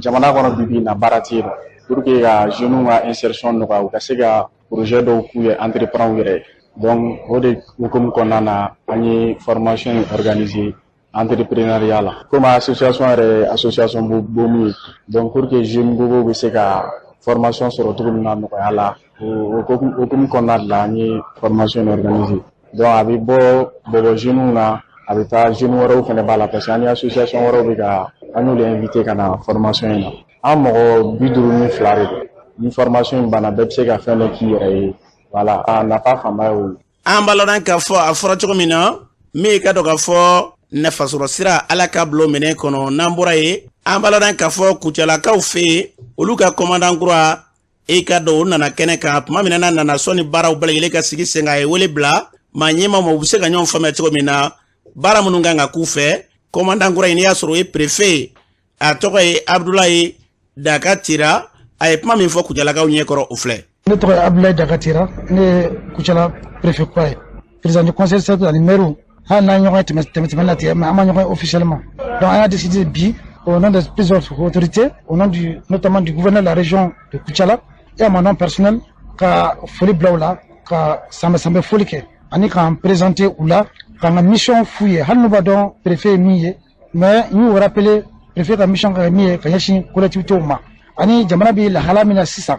jamana kɔnɔ bi bi in na, baara tɛ yen nɔ, pour que ka jeunes ka insertion nɔgɔya, u ka se ka projet dɔw k'u ye, entreprendre u yɛrɛ ye. Donc o de hukumu kɔnɔna na, an ye formation in organisé entrepreneuriat la. Comme association yɛrɛ ye association bomu ye, donc pour que jeunes bobow bɛ se ka formation sɔrɔ cogo min na nɔgɔya la, o hukumu kɔnɔna de la, an ye formation in organisé. Donc a bɛ bɔ bɔbɔ jeunes na, a bɛ taa jeunes wɛrɛw fana b'a la, parce que an ni association wɛrɛw bɛ ka an y'olu invité ka na formation in na. An mɔgɔ 52 de don. Ni formation in banna, bɛɛ bɛ se ka fɛn dɔ k'i yɛrɛ ye. Voilà, a nafa fanba y'o ye. An b'a lɔn k'a fɔ a fɔra cogo min na, min ka dɔn k'a fɔ nafasɔrɔ sira, Ala ka bulon minɛ kɔnɔ. N'an bɔra yen, an b'a lɔn k'a fɔ Kucalakaw fɛ yen, olu ka commandant kura, e ka dɔn o nana kɛnɛ kan tuma min na, nana sɔnni baaraw bɛɛ lajɛlen ka sigi sen kan. A ye wele bila maa ɲɛmaa ma, u bɛ se ka ɲɔgɔn faamuya cogo min na, baara minnu kan ka k'u fɛ. Commandant kura in, n'i y'a sɔrɔ o ye préfet ye, a tɔgɔ ye Abudulayi Daka Tira. A ye kuma min fɔ Kucalakaw ɲɛkɔrɔ, o filɛ. Ne tɔgɔ ye Abudulayi Daka Tira, ne ye Kucala préfet kura ye, président du conseil cercle ani maire. Hali n'an ɲɔgɔn ye tɛmɛ tɛmɛ na tigɛ, mais an ma ɲɔgɔn ye officiellement. Donc an y'a décidé bi, au nom de plusieurs autorités, au nom du, notamment du gouverneur de la région de Koutiala et à mon nom personnel, ka foli bila u la, ka sanbɛ sanbɛ foli kɛ ani k'an présenter u la, k'an ka mission f'u ye. Hali n'u b'a dɔn préfet ye min ye, mais n y'u rappeler préfet ka mission ka kɛ min ye ka ɲɛsin collectivités ma, ani jamana bɛ lahala min na sisan,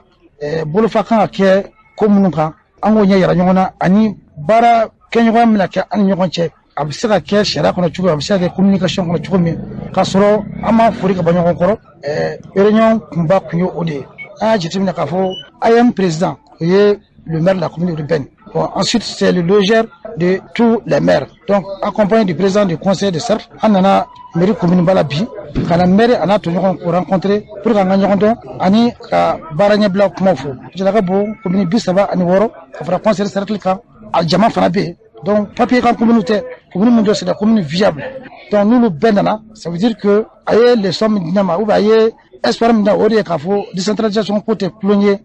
bolofa kan ka kɛ ko minnu kan, an k'o ɲɛ yira ɲɔgɔn na, ani baara kɛɲɔgɔnya bɛna kɛ an ni ɲɔgɔn cɛ, a bɛ se ka kɛ sariya kɔnɔ cogo min, a bɛ se ka kɛ communication kɔnɔ cogo min, k'a sɔrɔ an m'an fori ka bɔ ɲɔgɔn kɔrɔ. Réunion kunba kun ye o de ye. An y'a jateminɛ k'a fɔ AEM président, o ye le maire de la commune urbaine. Bon, ensuite, c'est le logeur de tous les maires. Donc, accompagné du président du conseil de cercle, an nana mairie commune ba la bi, ka na maire a n'a tɔɲɔgɔn k'o rencontrer pour k'an ka ɲɔgɔn dɔn ani ka baara ɲɛbila kumaw fɔ. Kucala ka bon commune 36, ka fara conseil de cercle kan, a jama fana bɛ yen. Donc papier kan commune tɛ, commune min don, c'est la commune viable. Donc n'olu bɛɛ nana, ça veut dire que a ye leçon min di ne ma, ou bien a ye espoir min da, o de ye k'a fɔ décentralisation ko tɛ tulon ye.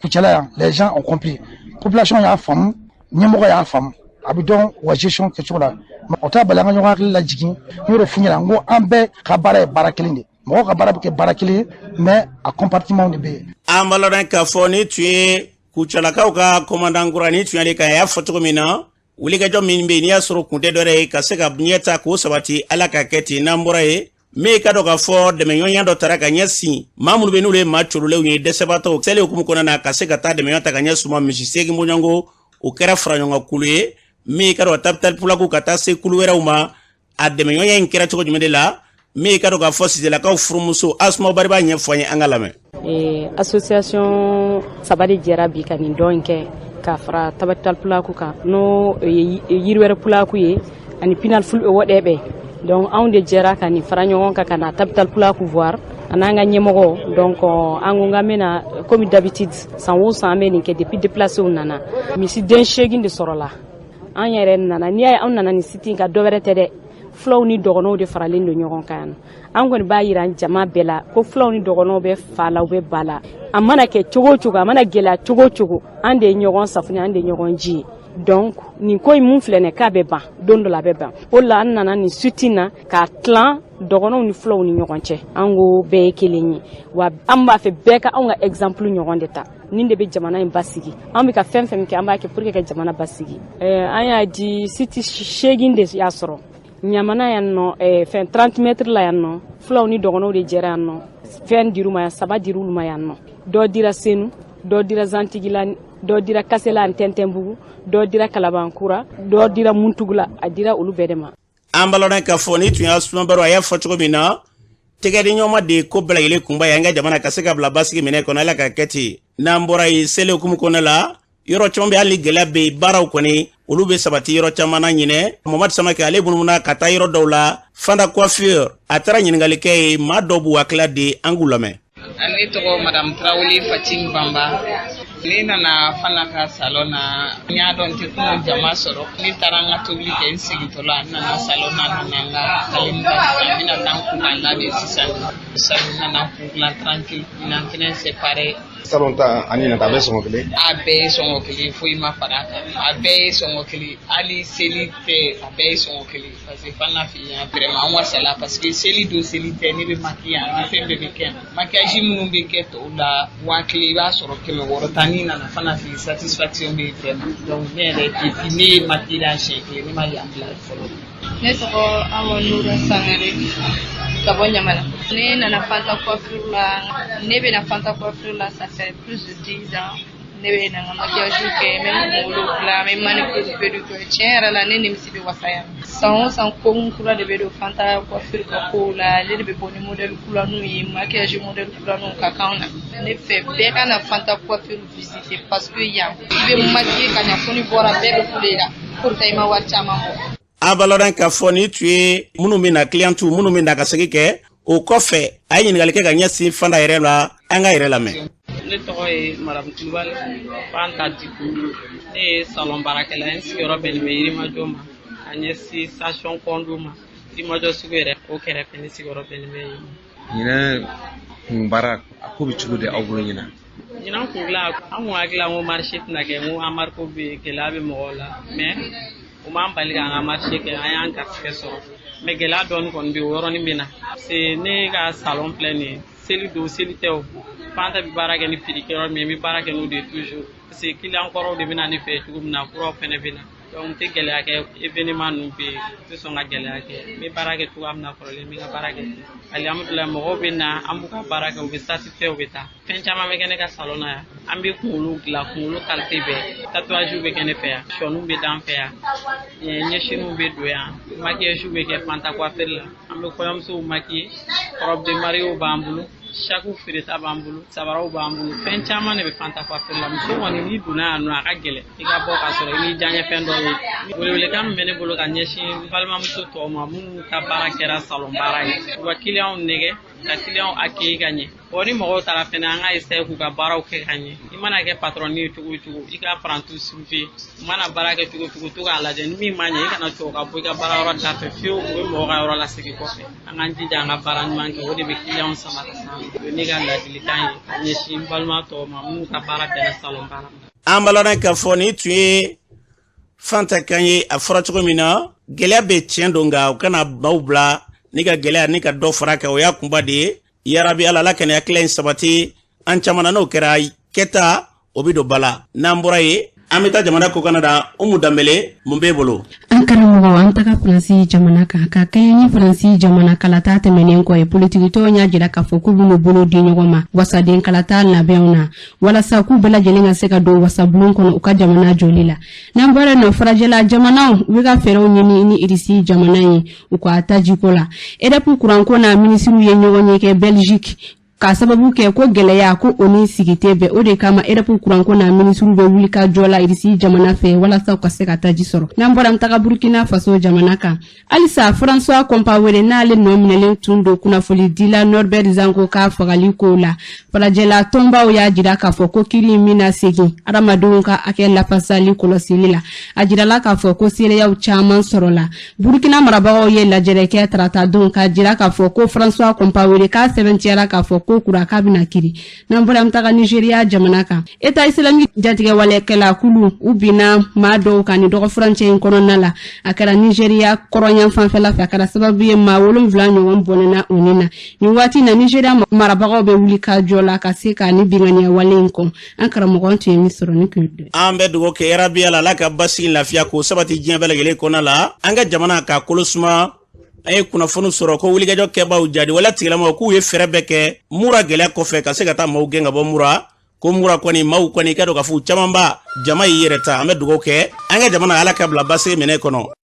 Kucala yan, les gens ont compris, population y'a faamu, ɲɛmɔgɔ y'a faamu, a bɛ dɔn u ka gestion kɛcogo la. O t'a bali an ka ɲɔgɔn hakili lajigin. N y'o de f'u ɲɛna, n ko an bɛɛ ka baara ye baara kelen de ye, mɔgɔw ka baara bɛ kɛ baara kelen ye, mais a compartiment de bɛ yen. An b'a lɔn k'a fɔ ni tun ye Kucalakaw ka commandant kura, ni tun y'ale kan, a y'a fɔ cogo min na, wulikajɔ min bɛ yen, n'i y'a sɔrɔ kun tɛ dɔwɛrɛ ye ka se ka ɲɛ ta k'o sabati, Ala ka kɛ ten. N'an bɔra yen, min ka dɔn k'a fɔ dɛmɛɲɔgɔnya dɔ tara ka ɲɛsin maa minnu bɛ, n'olu ye maa corolenw ye, dɛsɛbaatɔw, seli hukumu kɔnɔna na, ka se ka taa dɛmɛɲɔgɔn ta ka ɲɛsin ma, misi 8 bɔɲɔgɔnko. O kɛra faraɲɔgɔnkan kulu ye, min ka dɔn Tabital Pulaku ka taa se kulu wɛrɛw ma. A dɛmɛɲɔgɔnya in kɛra cogo jumɛn de la? Min ka dɔn k'a fɔ Siselakaw furumuso Asuma Bari b'a ɲɛfɔ an ye, an ka lamɛn. Association saba de jɛra bi ka nin dɔn in kɛ ka fara Tabital Pulaku kan, n'o ye Yiriwɛrɛ Pulaku ye ani Pinal Fulɓe Woɗeɓe. Donc anw de jɛra ka nin fara ɲɔgɔn kan ka na Tabital Pulaku voir a n'an ka ɲɛmɔgɔ. Donc an ko k'an bɛna, comme d'habitude, san o san an bɛ nin kɛ. Depuis déplacés nana, misi den 8 de sɔrɔla. An yɛrɛ nana, n'i y'a ye anw nana nin site in kan, dɔ wɛrɛ tɛ dɛ, fulaw ni dɔgɔnɔw de faralen don ɲɔgɔn kan yan. An kɔni b'a yira jama bɛɛ la ko fulaw ni dɔgɔnɔw bɛ fa la, u bɛ ba la. A mana kɛ cogo o cogo, a mana gɛlɛya cogo o cogo, an de ye ɲɔgɔn safunɛ, an de ye ɲɔgɔn ji ye. Donc nin ko in mun filɛ nin, k'a bɛ ban don dɔ la, a bɛ ban. O la an nana nin site na k'a tilan dɔgɔnɔw ni fulaw ni ɲɔgɔn cɛ. An ko bɛɛ ye kelen ye, wa an b'a fɛ bɛɛ ka anw ka exemple ɲɔgɔn de ta. Nin de bɛ jamana in basigi. An bɛ ka fɛn fɛn kɛ, an b'a kɛ pour que ka jamana basigi. An y'a di, site 8 de y'a sɔrɔ Ɲamana yan nɔ, fɛn 30 mètres la yan nɔ. Fulaw ni dɔgɔnɔw de jɛra yan nɔ. Fɛn dir'u ma yan, saba dir'olu ma yan nɔ. Dɔ dira Senu, dɔ dira Zantigila, dɔ dira Kasela ani Tɛntɛnbugu, dɔ dira Kalabankura, dɔ dira Muntugula. A dira olu bɛɛ de ma. An balɔnna k'a fɔ ni tun y'a sumabaro, a y'a fɔ cogo min na, tɛgɛdiɲɔgɔnma de ye ko bɛɛ lajɛlen kunba ye an ka jamana ka se ka bila basigi minɛ kɔnɔ. Ala ka kɛ ten. N'an bɔra yen, seli hukumu kɔnɔ la. Yɔrɔ caman bɛ, hali gɛlɛya bɛ yen, baaraw kɔni olu bɛ sabati yɔrɔ caman na. Ɲinɛ Mamadu Samakɛ, ale munumuna ka taa yɔrɔ dɔw la. Fanta Coiffure, a taara ɲininkali kɛ yen, maa dɔw b'u hakilila di, an k'u lamɛn. Ne tɔgɔ Madame Tarawele Fatim Banba. Ne nana Fana ka salon na, n y'a dɔn n tɛ kunun jama sɔrɔ. Ne taara n ka tobili kɛ, n segintɔla n nana salon na, n nana n ka kaleni ta. Sisan n bɛna taa n ko ka n labɛn. Sisan sisan n nana kun dilan tranquille, ɲinan fɛnɛ c'est pareil. Salon ta ani ɲinan ta, a bɛɛ sɔngɔ kelen? A bɛɛ ye sɔngɔ kelen, foyi ma fara a kan, a bɛɛ ye sɔngɔ kelen. Hali seli tɛ, a bɛɛ ye sɔngɔ kelen, parce que Fana fɛ yan vraiment an wasala, parce que seli don seli tɛ, ne bɛ maquiller yan, ni fɛn bɛɛ bɛ kɛ yan. Maquillage minnu bɛ kɛ tɔw la 1000, i b'a sɔrɔ 600 tan. N'i nana Fana fɛ yen, satisfaction bɛ yen vraiment. Donc ne yɛrɛ, depuis ne ye maquiller yan siɲɛ kelen, ne ma yan bila fɔlɔ. Ne tɔgɔ Awa Nura Sangare ka bɔ Ɲamana. Ne nana Fanta Coiffure la, ne bɛna Fanta Coiffure la, ça fait plus de 10 ans. Ne bɛ na n ka maquillage kɛ, n bɛ n kunkolo dilan, n bɛ manucure, pédicure. Tiɲɛ yɛrɛ la, ne nimisi bɛ wasa yan. San o san, ko kura de bɛ don Fanta Coiffure ka kow la. Ale de bɛ bɔ ni modèle kuraninw ye, maquillage modèle kuraninw ka k'anw na. Ne fɛ, bɛɛ ka na Fanta Coiffure visiter, parce que yan i bɛ maquiller ka ɲa, fo n'i bɔra, bɛɛ bɛ kule la, pourtant i ma wari caman bɔ. A balɔrɔn k'a fɔ ni tun ye minnu bɛ na, clientw minnu bɛ na ka segin kɛ. O kɔfɛ, a ye ɲininkali kɛ ka ɲɛsin Fanta yɛrɛ la. An ka yɛrɛ lamɛn. Ne tɔgɔ ye Madame Kulubali Fanta Diko. Ne ye salon baarakɛla ye. N sigiyɔrɔ bɛnnen bɛ Yirimajɔ ma, ka ɲɛsin station Kɔndu ma, Yirimajɔ sugu yɛrɛ o kɛrɛfɛ. Ne sigiyɔrɔ bɛnnen bɛ yen. Ɲinɛ kun baara, a ko bɛ cogo di aw bolo ɲina? Ɲinan kun dilan, an kun hakili la ko marché tɛna kɛ, n ko embargo bɛ yen, gɛlɛya bɛ mɔgɔw la, mais o m'an bali k'an ka marché kɛ, an y'an garisɛgɛ sɔrɔ. Mais gɛlɛya dɔɔni kɔni bɛ yen, o yɔrɔnin bɛ na, parce que ne ka salon filɛ nin ye, seli don seli tɛ, o Fanta bɛ baara kɛ ni feerekɛyɔrɔ min ye, n bɛ baara kɛ n'o de ye toujours, parce que client kɔrɔw de bɛ na ne fɛ cogo min na, kuraw fɛnɛ bɛ na. Donc n tɛ gɛlɛya kɛ, événement ninnu bɛ yen, n tɛ sɔn ka gɛlɛya kɛ. N bɛ baara kɛ cogoya min na kɔrɔlen, n bɛ n ka baara kɛ ten. Alihamudulilayi, mɔgɔw bɛ na, an b'u ka baara kɛ, u bɛ satisfait, u bɛ taa. Fɛn caman bɛ kɛ ne ka salon na yan. An bɛ kunkolo dilan, kunkolo qualité bɛɛ, tatouage bɛ kɛ ne fɛ yan, sɔniw bɛ d'an fɛ yan, ɲɛsiniw bɛ don yan, maquillage bɛ kɛ Fanta Coiffure la. An bɛ kɔɲɔmusow maquiller, robe de mariée b'an bolo, sac feereta b'an bolo, sabaraw b'an bolo, fɛn caman de bɛ Fanta Coiffure la. Muso kɔni, n'i donna yan nɔ, a ka gɛlɛn i ka bɔ k'a sɔrɔ i n'i diyaɲɛ fɛn dɔ ye. Welewelekan min bɛ ne bolo ka ɲɛsin n balimamuso tɔw ma minnu ka baara kɛra salon baara ye, u ka clientw nɛgɛ ka clientw accueillir ka ɲɛ. Bon, ni mɔgɔw taara fɛnɛ, an ka essayer k'u ka baaraw kɛ ka ɲɛ. I mana kɛ patron ye cogo o cogo, i ka apprenti surveiller. U mana baara kɛ cogo o cogo, to k'a lajɛ. Ni min ma ɲɛ, i kana cɔ ka bɔ i ka baara yɔrɔ da fɛ fiyewu, u bɛ mɔgɔ ka yɔrɔ lasegin kɔfɛ. An k'an jija an ka baara ɲuman kɛ, o de bɛ clientw sama ka s'an ma. O ye ne ka ladilikan ye ka ɲɛsin n balima tɔw ma minnu ka baara bɛnna salon baara ma. An balɔrɔn k'a fɔ nin tun ye Fanta kan ye. A fɔra cogo min na, gɛlɛya bɛ tiɲɛ don, nka u kana maaw bila ni ka gɛlɛya ni ka dɔ fara kan, o y'a kunba de ye. Yarabi Ala, Ala kana hakilila in sabati an caman na. N'o kɛra kɛta, o bɛ don ba la. N'an bɔra yen, an bɛ taa jamana kɔkanna da. Umu Danbele, mun b'e bolo? An karamɔgɔ, an taga Faransi jamana kan. Ka kɛɲɛ ni Faransi jamana kalata tɛmɛnen kɔ ye, politikitɔnw y'a jira k'a fɔ k'u b'u bolo di ɲɔgɔn ma wasaden kalata labɛnw na, walasa k'u bɛɛ lajɛlen ka se ka don wasabulon kɔnɔ u ka jamana jɔli la. N'an bɔra nɔ, farajɛla jamanaw u bɛ ka fɛɛrɛw ɲini ni Irisi jamana ye u ka tajiko la. EDF kuranko n'a minisiriw ye ɲɔgɔn ye kɛ Belgique, k'a sababu kɛ ko gɛlɛya ko o ni sigi tɛ bɛn. O de kama EDF kuranko n'a minisiriw bɛ wuli ka jɔ la Irisi jamana fɛ, walasa u ka se ka taji sɔrɔ. N'an bɔra, an taga Burkina Faso jamana kan. Halisa François Compaoré, n'ale nɔ minɛlen tun don kunnafonidila Norbert Zongo ka fagali ko la, farajɛla tɔnbaw y'a jira k'a fɔ ko kiri in bɛna segin adamadenw ka hakɛ lafasali kɔlɔsili la. A jirala k'a fɔ ko seereyaw caman sɔrɔla. Burukina marabagaw ye lajɛrɛ kɛ taratadon k'a jira k'a fɔ ko François Compaoré k'a sɛbɛntiyara k'a fɔ ko kura k'a bɛna kiri. N'an bɔra, an taga Nigeria jamana kan. État islamique jatigɛwalekɛla kulu, u binna maa dɔw kan ni dɔgɔfurancɛ in kɔnɔna la. A kɛra Nigeria kɔrɔnyan fanfɛla fɛ, a kɛra sababu ye maa 7 ɲɔgɔn bɔnɛna u ni na. Nin waati na, Nigeria marabagaw bɛ wuli ka jɔ la ka se ka ni binkanniya wale in kɔn. An karamɔgɔ tun ye min sɔrɔ ni kun. An bɛ dugawu kɛ, yarabi Ala, Ala ka basigi, lafiya k'o sabati diɲɛ bɛɛ lajɛlen kɔnɔ la. An ka jamana k'a kolo suma. An ye kunnafoni sɔrɔ ko wulikajɔ kɛbaaw, jadiwale tigilamaw, k'u ye fɛɛrɛ bɛɛ kɛ Mura gɛlɛya kɔfɛ ka se ka taa maaw gɛn ka bɔ Mura. Ko Mura kɔni, maaw kɔni, i ka dɔn k'a fɔ camanba jama y'i yɛrɛ ta. An bɛ dugawu kɛ an ka jamana, Ala ka bila basigi minɛ kɔnɔ.